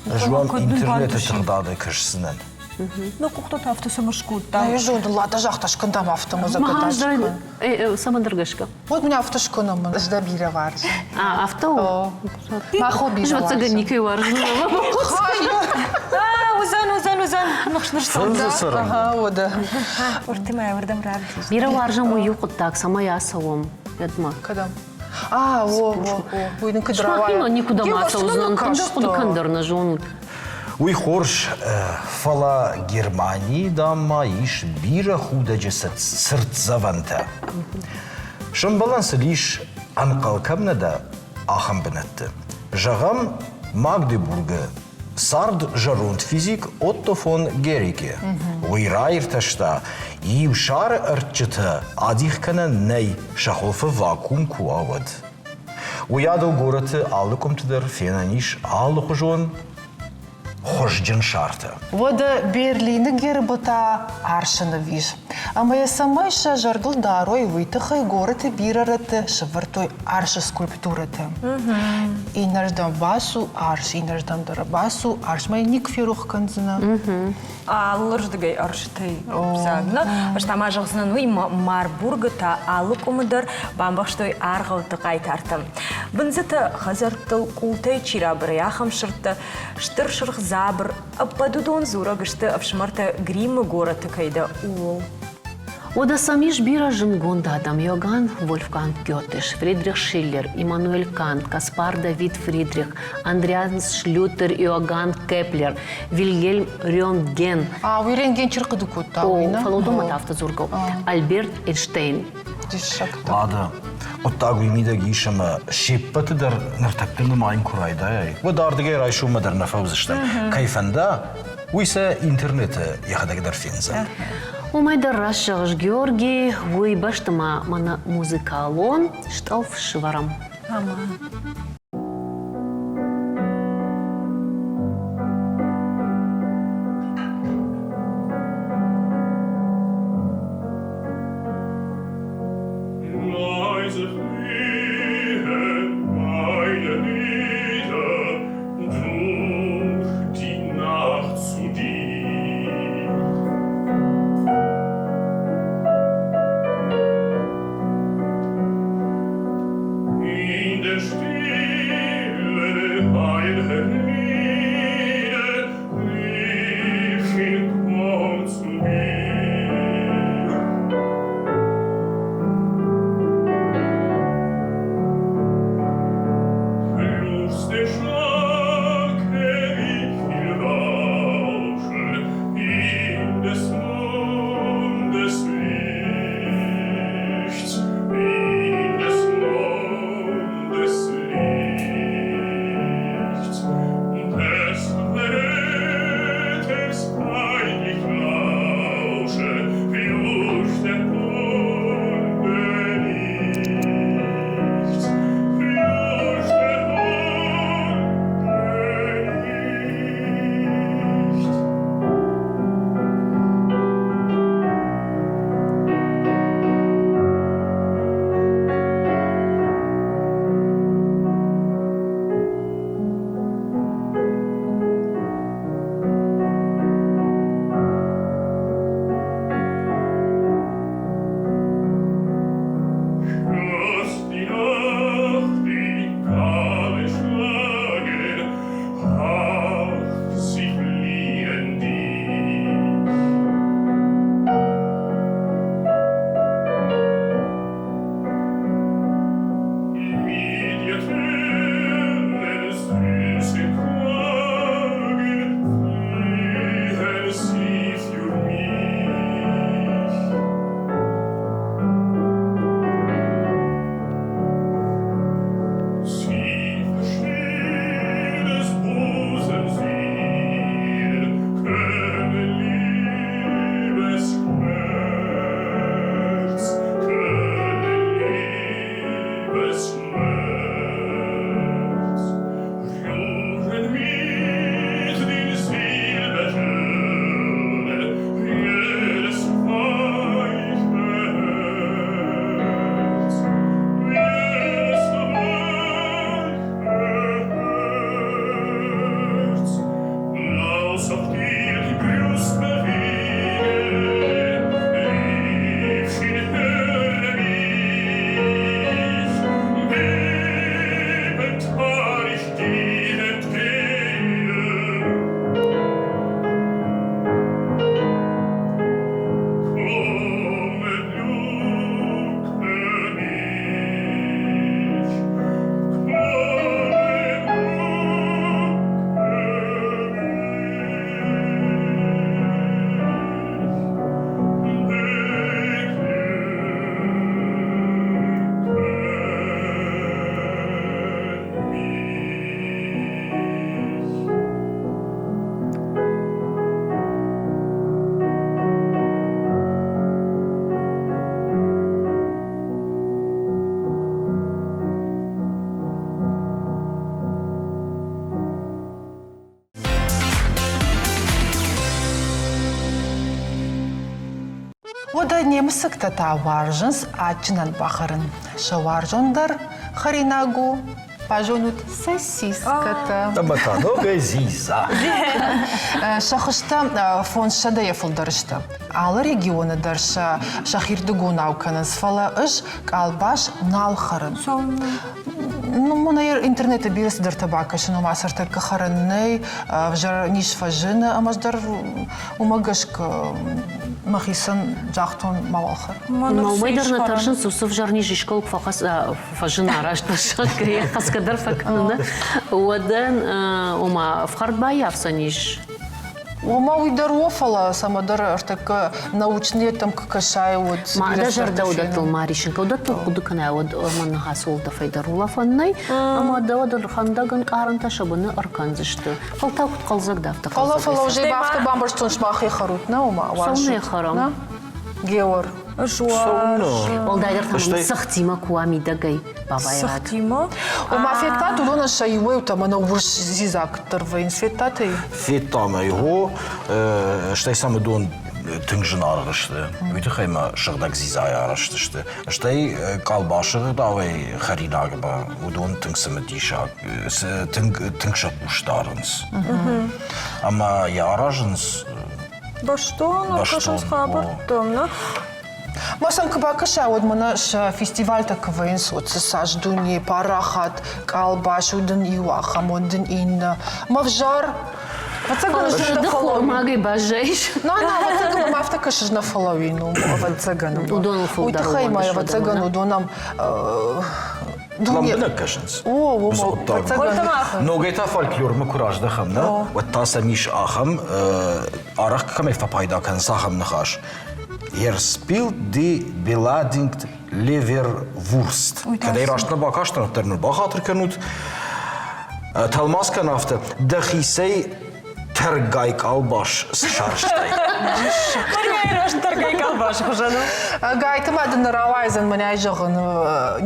D: Ӕз уӕм интернеты тыгъдады кӕсдзынӕн.
A: Нӕ къухтӕ та афтӕ цӕмӕ скодта?
B: Нӕ зондыл ладӕ загъта, скӕн дам афтӕ музыкӕ
C: Цӕмӕндӕр гӕсгӕ.
B: Вот меня афтӕ скӕнӕм, ӕз дӕ бирӕ уарзын.
C: А, афтӕ у?
B: Мӕ хо бирӕ
C: уарзы. Никӕй уарзын.
A: Уыдзӕн, уыдзӕн, уыдзӕн.
D: Фындзы цырын.
B: Уӕдӕ.
A: Ортымӕ уырдӕм равдис.
C: Бирӕ уарзӕм уый иу хъуыддаг, цӕмӕй ацӕуӕм уӕдмӕ.
B: Кӕдӕм? А, о, о, о, уый нын куыд рауайа.
C: Никуыдӕм ацӕудзынӕн, кӕмдӕр хъуыды кӕн дӕр нӕ зонут.
D: Уый хорз, фӕлӕ Германийы, дам ма ис бирӕ худӕджы цыртдзӕвӕнтӕ. Сӕмбӕлӕн сыл ис, ӕнхъӕл кӕм нӕ дӕ, ахӕм бынӕтты. Зӕгъӕм, Магдебургы цард зӕронд физик Отто фон Герике. Уый раиртӕста, иу сӕры ӕрдджытӕ адих кӕнӕн нӕй, сӕ хуылфы вакуум куы уа, уӕд. Уыйадыл горӕты алы къуымты дӕр фенӕн ис алыхуызон хуызджын шартӕ.
B: Уӕдӕ Берлины гербы та арсы ныв ис. Ӕмӕ йӕ цӕмӕй сӕ зӕрдыл дарой, уый тыххӕй горӕты бирӕ рӕтты сӕвӕрдтой арсы скульптурӕтӕ. Иннӕрдӕм бацу, арс, иннӕрдӕм дӕр бацу, арсмӕ никуы ферох кӕндзынӕ.
A: Алырдыгӕй ӕрсытӕй дзаг. Нӕ, ӕз та ма зӕгъдзынӕн уый, Марбургы та алы къуымы дӕр бамбӕхстой аргъӕутты хъайтартӕ. Бындзытӕ хӕдзӕрттыл къултӕй чи рабыры, ахӕм сырдтӕ, стыр сырх дзабыр, ӕппӕт уыдон дзурӕг сты ӕфсымӕртӕ Гриммы горӕты кӕй дӕ, ууыл.
C: Уӕдӕ сӕм ис бирӕ зындгонд адӕм Иоганн Вольфганг Гёте, Фридрих Шиллер, Иммануэль Кант, Каспар Давид Фридрих, Андриан Шлютер, Иоганн Кеплер, Вильгельм Рентген.
B: А, уый Рентген чи рхъуыды кодта?
C: О, фӕлӕ уыдонмӕ та афтӕ дзургӕ у. Альберт Эйнштейн.
B: Диссӕгтӕ.
D: Ладӕ, хъуыддаг уый мидӕг ис ӕмӕ се ппӕты дӕр ныртӕккӕ нымайын куы райдайай, уӕд ардыгӕй райсоммӕ дӕр нӕ фӕуыдзыстӕм. Кӕй фӕнда, уый сӕ интернеты йӕхӕдӕг дӕр фендзӕн.
C: Уымӕй дӕр раст зӕгъыс, Георги, уый бӕсты ма мӕнӕ музыкалон стъӕлф сывӕрӕм.
A: Ӕмӕ
P: Leise fliehen meine Lieder durch die Nacht zu dir. In der Stille
B: Немыцӕгтӕ та уарзынц адджынӕн бахӕрын. Сӕ уарзондӕр хӕринаг у, базонут, сосискӕтӕ.
D: Ӕмӕ та ногӕй дзидза.
B: Сӕ хуызтӕ фондзсӕдӕйӕ фылдӕр сты. Алы регионы дӕр сӕ сӕхирдыгонау кӕнынц, фӕлӕ ӕз къалбас нал хӕрын. Ну, мӕнӕ интернеты бирӕ цыдӕртӕ бакӕсын, ома цӕртӕккӕ хӕрӕн нӕй, ӕвзӕр низ фӕзыны, ӕмӕ дӕр уымӕ гӕсгӕ мӕхицӕн загътон мауал хӕр.
C: Уымӕй дӕр нӕ тӕрсынц, уыцы ӕвзӕр низ искӕуыл куы фӕзына раст хӕсгӕ дӕр фӕкӕны, уӕд ома ӕфхӕрд баййафдзӕнис.
B: Ома уый дӕр у, фӕлӕ цӕмӕдӕр ӕртӕккӕ научныйӕдтӕм куы кӕсай, уӕд
C: Ма дӕ зӕрдӕ уыдӕттыл ма риссын кӕн, уыдӕттыл хъуыды кӕнай, уӕд мӕн ныхасы уӕлдӕфӕй дӕр улӕфӕн нӕй, ӕмӕ дӕ уӕд ӕрхӕндӕг ӕнкъарӕнтӕ сӕ быны ӕркӕндзысты. Фӕлтау куыд хъӕлдзӕг дӕ, афтӕ
B: Фӕлӕ, фӕлӕ уже афтӕ бамбӕрстон, сымахӕй хӕрут, нӕ ома уарзут.
C: Цӕуылнӕ хӕрӕм?
B: Геор.
C: Уӕлдайдӕр та мын цыхтимӕ куы уа мидӕгӕй бавайраг.
E: Цыхтимӕ?
B: Ома федтат, уыдонӕн сӕ иуӕй-иутӕ мӕнӕ урс дзидза куыддӕр вӕййынц, федтат ӕй?
D: Федтам ӕй, хо, стӕй сӕм уыдон тынг зынаргъ сты. Уый тыххӕй ма сыгъдӕг дзидзайӕ арӕзт сты. Стӕй къалбасы гъдауӕй хӕринагмӕ уыдон тынг цымыдисаг, тынг, тынг сӕ хъус дарынц. Ӕмӕ йӕ аразынц
E: Бӕстон, ӕркӕсынц хабӕрттӕм, нӕ?
B: Ма сӕм куы бакӕса, уӕд мӕнӕ сӕ фестивальтӕ куы вӕййынц, уӕд сӕ цас дуне, парахат, къалбас, уыдын иу ахӕм, уыдын иннӕ. Мӕ взар ӕвӕццӕгӕн ӕз нӕ
C: хормагӕй баззайыс.
B: На, на, ӕвӕццӕгӕн мӕм афтӕ кӕсыс нӕ фӕлӕууин, ӕвӕццӕгӕн.
C: Уыдоныл фылдӕр
B: Уый тыххӕй ма ӕвӕццӕгӕн уыдон
D: Лӕмбынӕг кӕсынц. Ногӕй та фольклормӕ куы раздӕхӕм, нӕ, уӕд та сӕм ис ахӕм, арӕх кӕмӕй фӕпайда кӕнынц, ахӕм ныхас. Er spielt die beladingt Leverwurst. Кӕд ӕй раст нӕ бакастӕн, уӕддӕр нын бахатыр кӕнут. Тӕлмац кӕн афтӕ, дӕхицӕй тӕргай къалбас сарӕзтай.
A: Марияйы раст тӕргай къалбас хуызӕн у.
B: Гайты ма дын рауайдзӕн, мӕнӕй зӕгъын,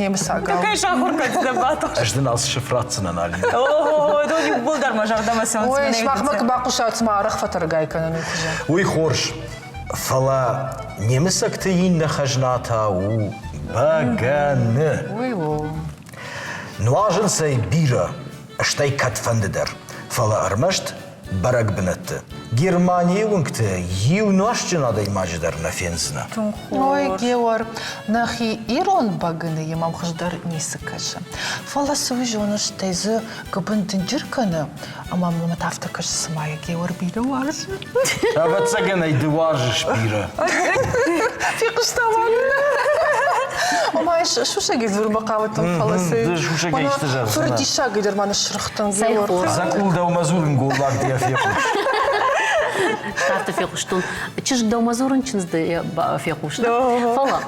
B: немыцагау.
A: Кӕй сахуыр кӕндзынӕ батыхс.
D: Ӕз дын ацы сыф ратдзынӕн, Алина.
A: О, дон иууылдӕр мӕ зӕрдӕмӕ цӕуынц.
B: Ой, сымахмӕ куы бахъусат, цыма арӕх фӕтӕргай кӕнын уый хуызӕн.
D: Уый хорз, фӕлӕ немыцӕгты иннӕ хӕзна та у бӕгӕны.
B: Уый у.
D: Нуазынц ӕй бирӕ, стӕй кӕдфӕнды дӕр, фӕлӕ ӕрмӕст бӕрӕг бынӕтты. Германийы уынгты иу нуӕзтджын адӕймаджы дӕр нӕ фендзынӕ.
B: Ой, Геор, нӕхи ирон бӕгӕныйы мӕм хуыздӕр ницы кӕсы. Фӕлӕ цы уый зоныс, стӕй дзы гуыбын дынджыр кӕны, ӕмӕ мӕм афтӕ кӕсы, цыма йӕ Геор бирӕ уарзы.
D: Ӕвӕццӕгӕн ӕй ды уарзыс бирӕ.
B: Фехъуыста ма Ома сусӕгӕй дзурынмӕ хъавыдтӕн, фӕлӕ цы.
D: Ды сусӕгӕй исты зӕгъдзынӕ.
B: Фыр диссагӕй дӕр ма ныссырхтӕн.
D: Дзӕкъул дӕумӕ дзурын голлаг дӕ фехъус.
C: Афтӕ фехъуыстон. Чызг дӕумӕ дзурын чындз дӕ фехъуста. Фӕлӕ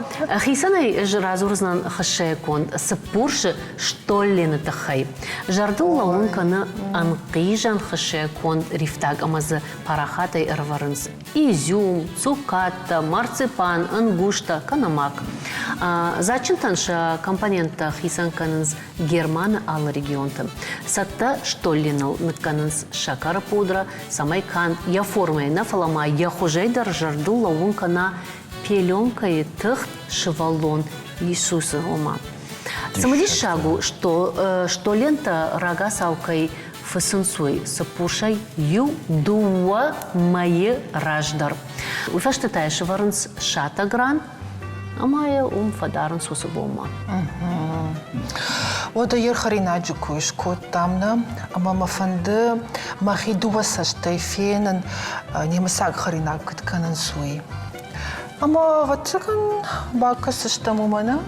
C: хицӕнӕй ӕз радзурдзынӕн хыссӕйы конд Цыппурсы Штоллены тыххӕй. Зӕрдыл лӕууын кӕны ӕнхъизӕн хыссӕйы конд рифтаг ӕмӕ дзы парахатӕй ӕрӕвӕрынц изюм, цукаттӕ, марципан, ӕнгузтӕ кӕнӕ мак. Дзаджджынтӕн сӕ компоненттӕ хицӕн кӕнынц Германы алы регионты. Цӕттӕ штолленыл ныккӕнынц сӕкӕры пудрӕ, цӕмӕй канд йӕ формӕйы нӕ, фӕлӕ ма йӕ хуызӕй дӕр зӕрдыл лӕууын кӕна пеленкӕйы тыхт сывӕллон Иисусы, ома. Цымыдисаг у, что штоллентӕ рагацау кӕй фыцынц уый цыппурсӕй иу-дыууӕ мӕйы раздӕр. Уый фӕстӕ та йӕ сӕвӕрынц сатӕг ран ӕмӕ йӕ уым фӕдарынц уыцы бонмӕ.
B: Уӕдӕ йе рхӕринаджы кой скодтам нӕ, ӕмӕ мӕ фӕнды мӕхи дыууӕ цӕстӕй фенын, немыцаг хӕринаг куыд кӕнынц, уый. Ӕмӕ, ӕвӕццӕгӕн, бакӕсдзыстӕм уымӕ, нӕ?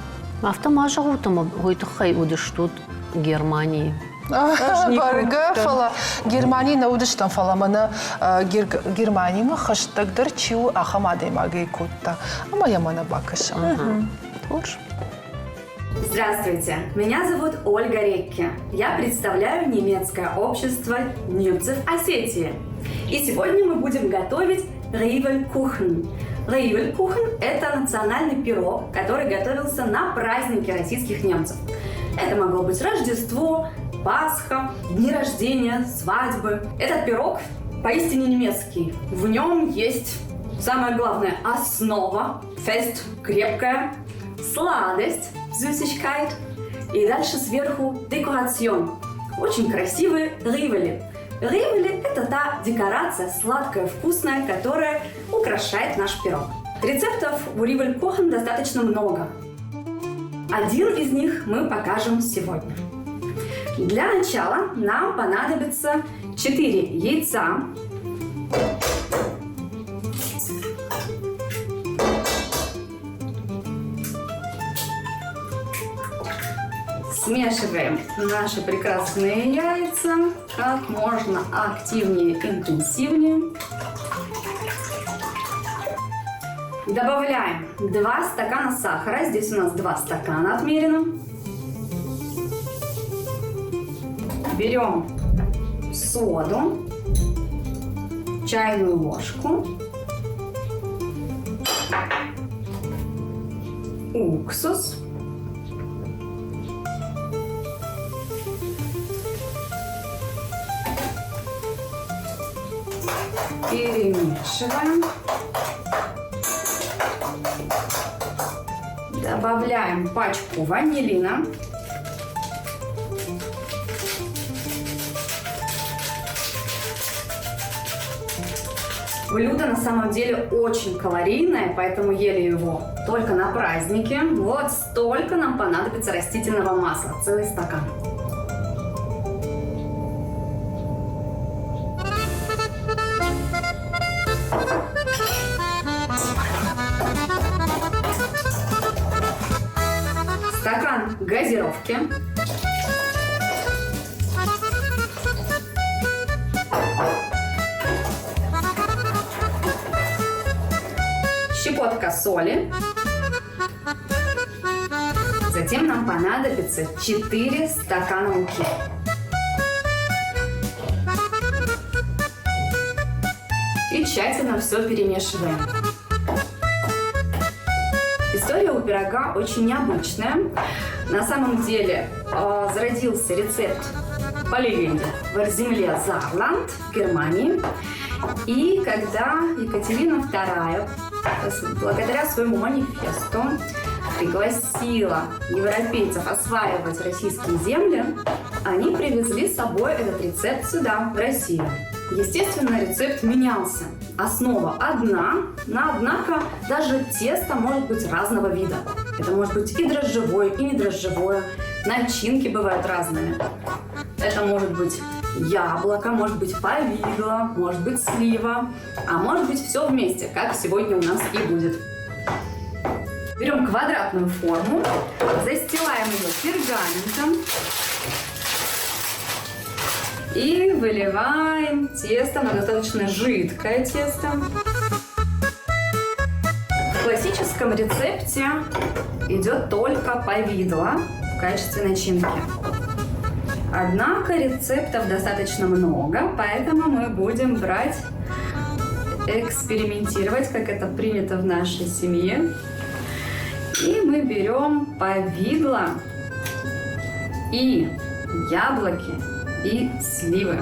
C: Афтӕ ма зӕгъут, ӕмӕ уый тыххӕй уыдыстут Германийы.
B: Бӕргӕ, фӕлӕ Германийы нӕ уыдыстӕм, фӕлӕ мӕнӕ Германимӕ хӕстӕгдӕр чи у, ахӕм адӕймагӕй кодта. Ӕмӕ йӕ мӕнӕ бакӕсӕм.
C: Хорз.
Q: Здравствуйте, меня зовут Ольга Рекке. Я представляю немецкое общество немцев Осетии. И сегодня мы будем готовить Ривелькухен. Ривелькухен – это национальный пирог, который готовился на праздники российских немцев. Это могло быть Рождество, Пасха, дни рождения, свадьбы. Этот пирог поистине немецкий. В нем есть Самое главное – основа, фест, крепкая, сладость, Süßigkeit и дальше сверху декорацион. Очень красивые ривели. Ривели – это та декорация сладкая, вкусная, которая украшает наш пирог. Рецептов у Ривель Кохен достаточно много. Один из них мы покажем сегодня. Для начала нам понадобится 4 яйца, Смешиваем наши прекрасные яйца как можно активнее, интенсивнее. Добавляем 2 стакана сахара. Здесь у нас 2 стакана отмерено. Берем соду, чайную ложку, уксус, Перемешиваем. Добавляем пачку ванилина. Блюдо на самом деле очень калорийное, поэтому ели его только на празднике. Вот столько нам понадобится растительного масла, целый стакан. Стакан газировки. Щепотка соли. Затем нам понадобится 4 стакана муки. И тщательно все перемешиваем. История у пирога очень необычная. На самом деле зародился рецепт по легенде в земле Зарланд в Германии. И когда Екатерина II, благодаря своему манифесту, пригласила европейцев осваивать российские земли, они привезли с собой этот рецепт сюда, в Россию. Естественно, рецепт менялся. Основа одна, но однако даже тесто может быть разного вида. Это может быть и дрожжевое, и недрожжевое. Начинки бывают разными. Это может быть яблоко, может быть повидло, может быть слива, а может быть все вместе, как сегодня у нас и будет. Берем квадратную форму, застилаем ее пергаментом и выливаем тесто, оно достаточно жидкое тесто. В классическом рецепте идет только повидло в качестве начинки. Однако рецептов достаточно много, поэтому мы будем брать, экспериментировать, как это принято в нашей семье. И мы берем повидло и яблоки, и сливы.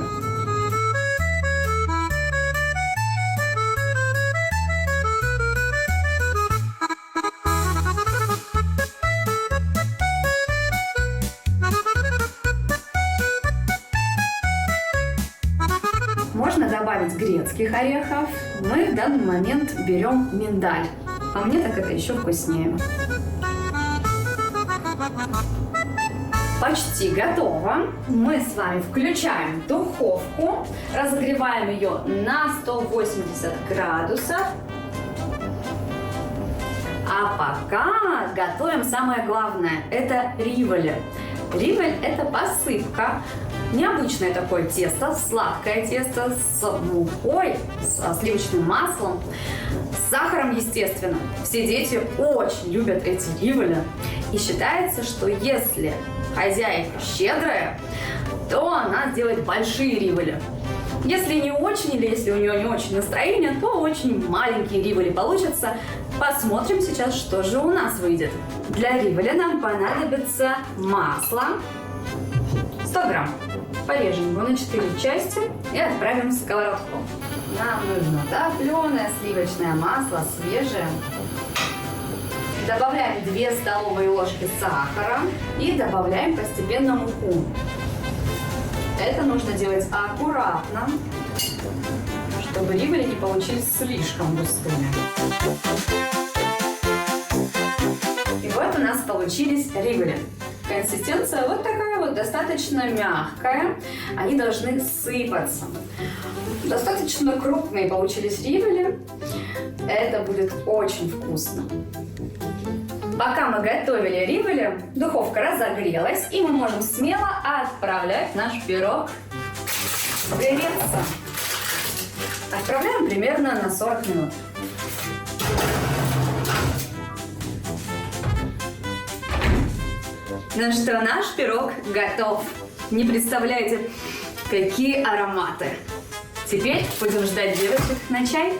Q: Можно добавить грецких орехов. Мы в данный момент берем миндаль. По мне так это еще вкуснее. Почти готово. Мы с вами включаем духовку, разогреваем ее на 180 градусов. А пока готовим самое главное – это риволи. Риволь – это посыпка. Необычное такое тесто, сладкое тесто с мукой, со сливочным маслом, с сахаром, естественно. Все дети очень любят эти риволи. И считается, что если хозяйка щедрая, то она сделает большие риволи. Если не очень или если у нее не очень настроение, то очень маленькие риволи получатся. Посмотрим сейчас, что же у нас выйдет. Для риволя нам понадобится масло 100 грамм. Порежем его на 4 части и отправим в сковородку. Нам нужно топленое сливочное масло, свежее. Добавляем 2 столовые ложки сахара и добавляем постепенно муку. Это нужно делать аккуратно, чтобы риволи не получились слишком густыми. И вот у нас получились риволи. Консистенция вот такая вот, достаточно мягкая. Они должны сыпаться. Достаточно крупные получились риволи. Это будет очень вкусно. Пока мы готовили риволи, духовка разогрелась, и мы можем смело отправлять наш пирог греться. Отправляем примерно на 40 минут. Ну что, наш пирог готов. Не представляете, какие ароматы. Теперь будем ждать девочек на чай.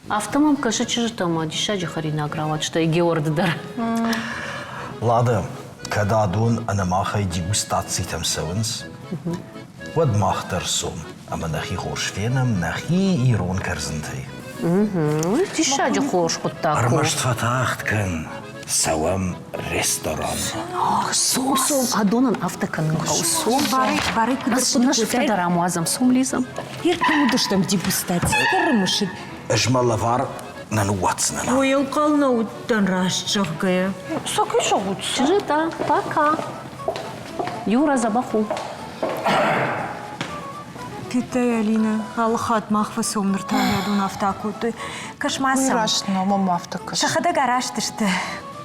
C: Афтӕ мӕм кӕсы чызджытӕ ӕмӕ диссаджы хӕринаг рауад, стӕй Георды дӕр.
D: Лада, кӕд адон ӕнӕ махӕй дегустацитӕм цӕуынц, уӕд мах дӕр цом ӕмӕ нӕхи хорз фенӕм нӕхи ирон кӕрдзынтӕй.
C: Уый диссаджы хорз хъуыддаг у.
D: Ӕрмӕст фӕтагъд кӕн, цӕуӕм ресторанмӕ.
C: Цом, цом, адонӕн афтӕ кӕнын хъӕуы. Цом, нӕ сыфтӕ дӕр амуадзӕм, цом, Лиза.
A: Иртӕ уыдыстӕм дегустаци, ӕрымысыд.
D: Ӕз мӕ лӕвар нӕ ныууадздзынӕн.
A: Ой, ӕнхъӕл нӕ уыдтӕн раст зӕгъгӕйӕ.
B: Сокый зӕгъут.
C: Чызджытӕ, пока. Юра, дзӕбӕх у.
A: Петя Алина, алы хатт мах фӕцӕуӕм ныр та рӕдон афтӕ акодтой. Кӕс-ма сӕм.
B: Раст нӕу, мӕм афтӕ кӕсы.
A: Сӕхӕдӕг араст сты.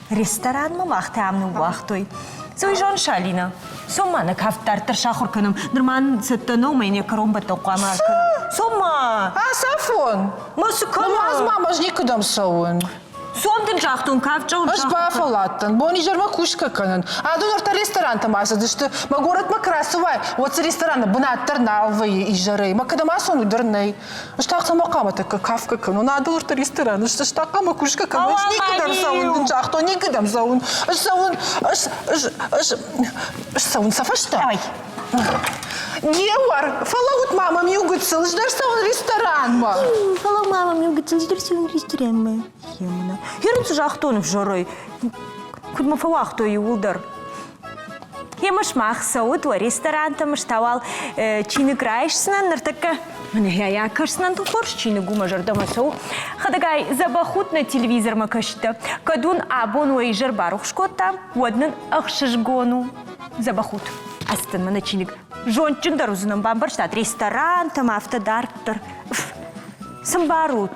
A: Ресторанмӕ мах та ам ныууагътой. Цы уый зоныс, Алина? Цом ма нӕ кафт дарддӕр сахуыр кӕнӕм. Нырма цӕттӕ нӕу, мӕ йын йӕ кӕронбӕттӕн хъуамӕ ӕркӕнӕм. Цом ма!
B: Ацафон!
A: Ма цы кӕнӕм?
B: Ӕз ма ӕз никуыдӕм цӕуын.
A: Цом дын загътон, кафт зӕгъын.
B: Ӕз бафӕлладтӕн. Бонизӕрмӕ кусгӕ кӕнын. Адон ӕртӕ ресторантӕм ацыдысты. Мӕ горӕтмӕ куы рацӕуай, уӕд дзы рестораны бынат дӕр нал вӕййы изӕрӕй. Мӕ кӕдӕм ацӕуон, уый дӕр нӕй. Ӕз та цӕмӕ хъуамӕ тӕккӕ кафгӕ кӕнон? Адон ӕртӕ рестораны сты, ӕз та хъуамӕ кусгӕ кӕнон. Ӕз никуыдӕм цӕуын дын загътон, никуыдӕм цӕуын. Ӕз цӕуын, ӕз, ӕз, ӕз, ӕз цӕуын сӕ фӕстӕ. Геуӕр, фӕлӕуут ма мӕм иу гыццыл, ӕз дӕр цӕуын ресторанмӕ.
A: Фӕлӕу ма мӕм иу гыццыл, ӕз дӕр цӕуын ресторанмӕ. Емына. Ерын цы загътон ӕвзӕрӕй? Куыд мӕ фӕуагътой иууылдӕр? Емӕ сымах цӕут уӕ ресторантӕм, ӕз та уал чиныг райсдзынӕн ныртӕккӕ. Мӕнӕ йӕ кӕсдзынӕн хорз чиныг у, мӕ зӕрдӕмӕ цӕуы. Хӕдӕгай, дзӕбӕх ут нӕ телевизормӕ кӕсджытӕ. Кӕд уын абон уӕ изӕр барухс кодта, уӕд нын ӕхсызгон у. Дзӕбӕх ут. Ацыдтӕн мӕнӕ чиныг. Зондджындӕр уыдзынӕн, бамбӕрстат, ресторантӕм, афтӕ дарддӕр. Цы мбарут?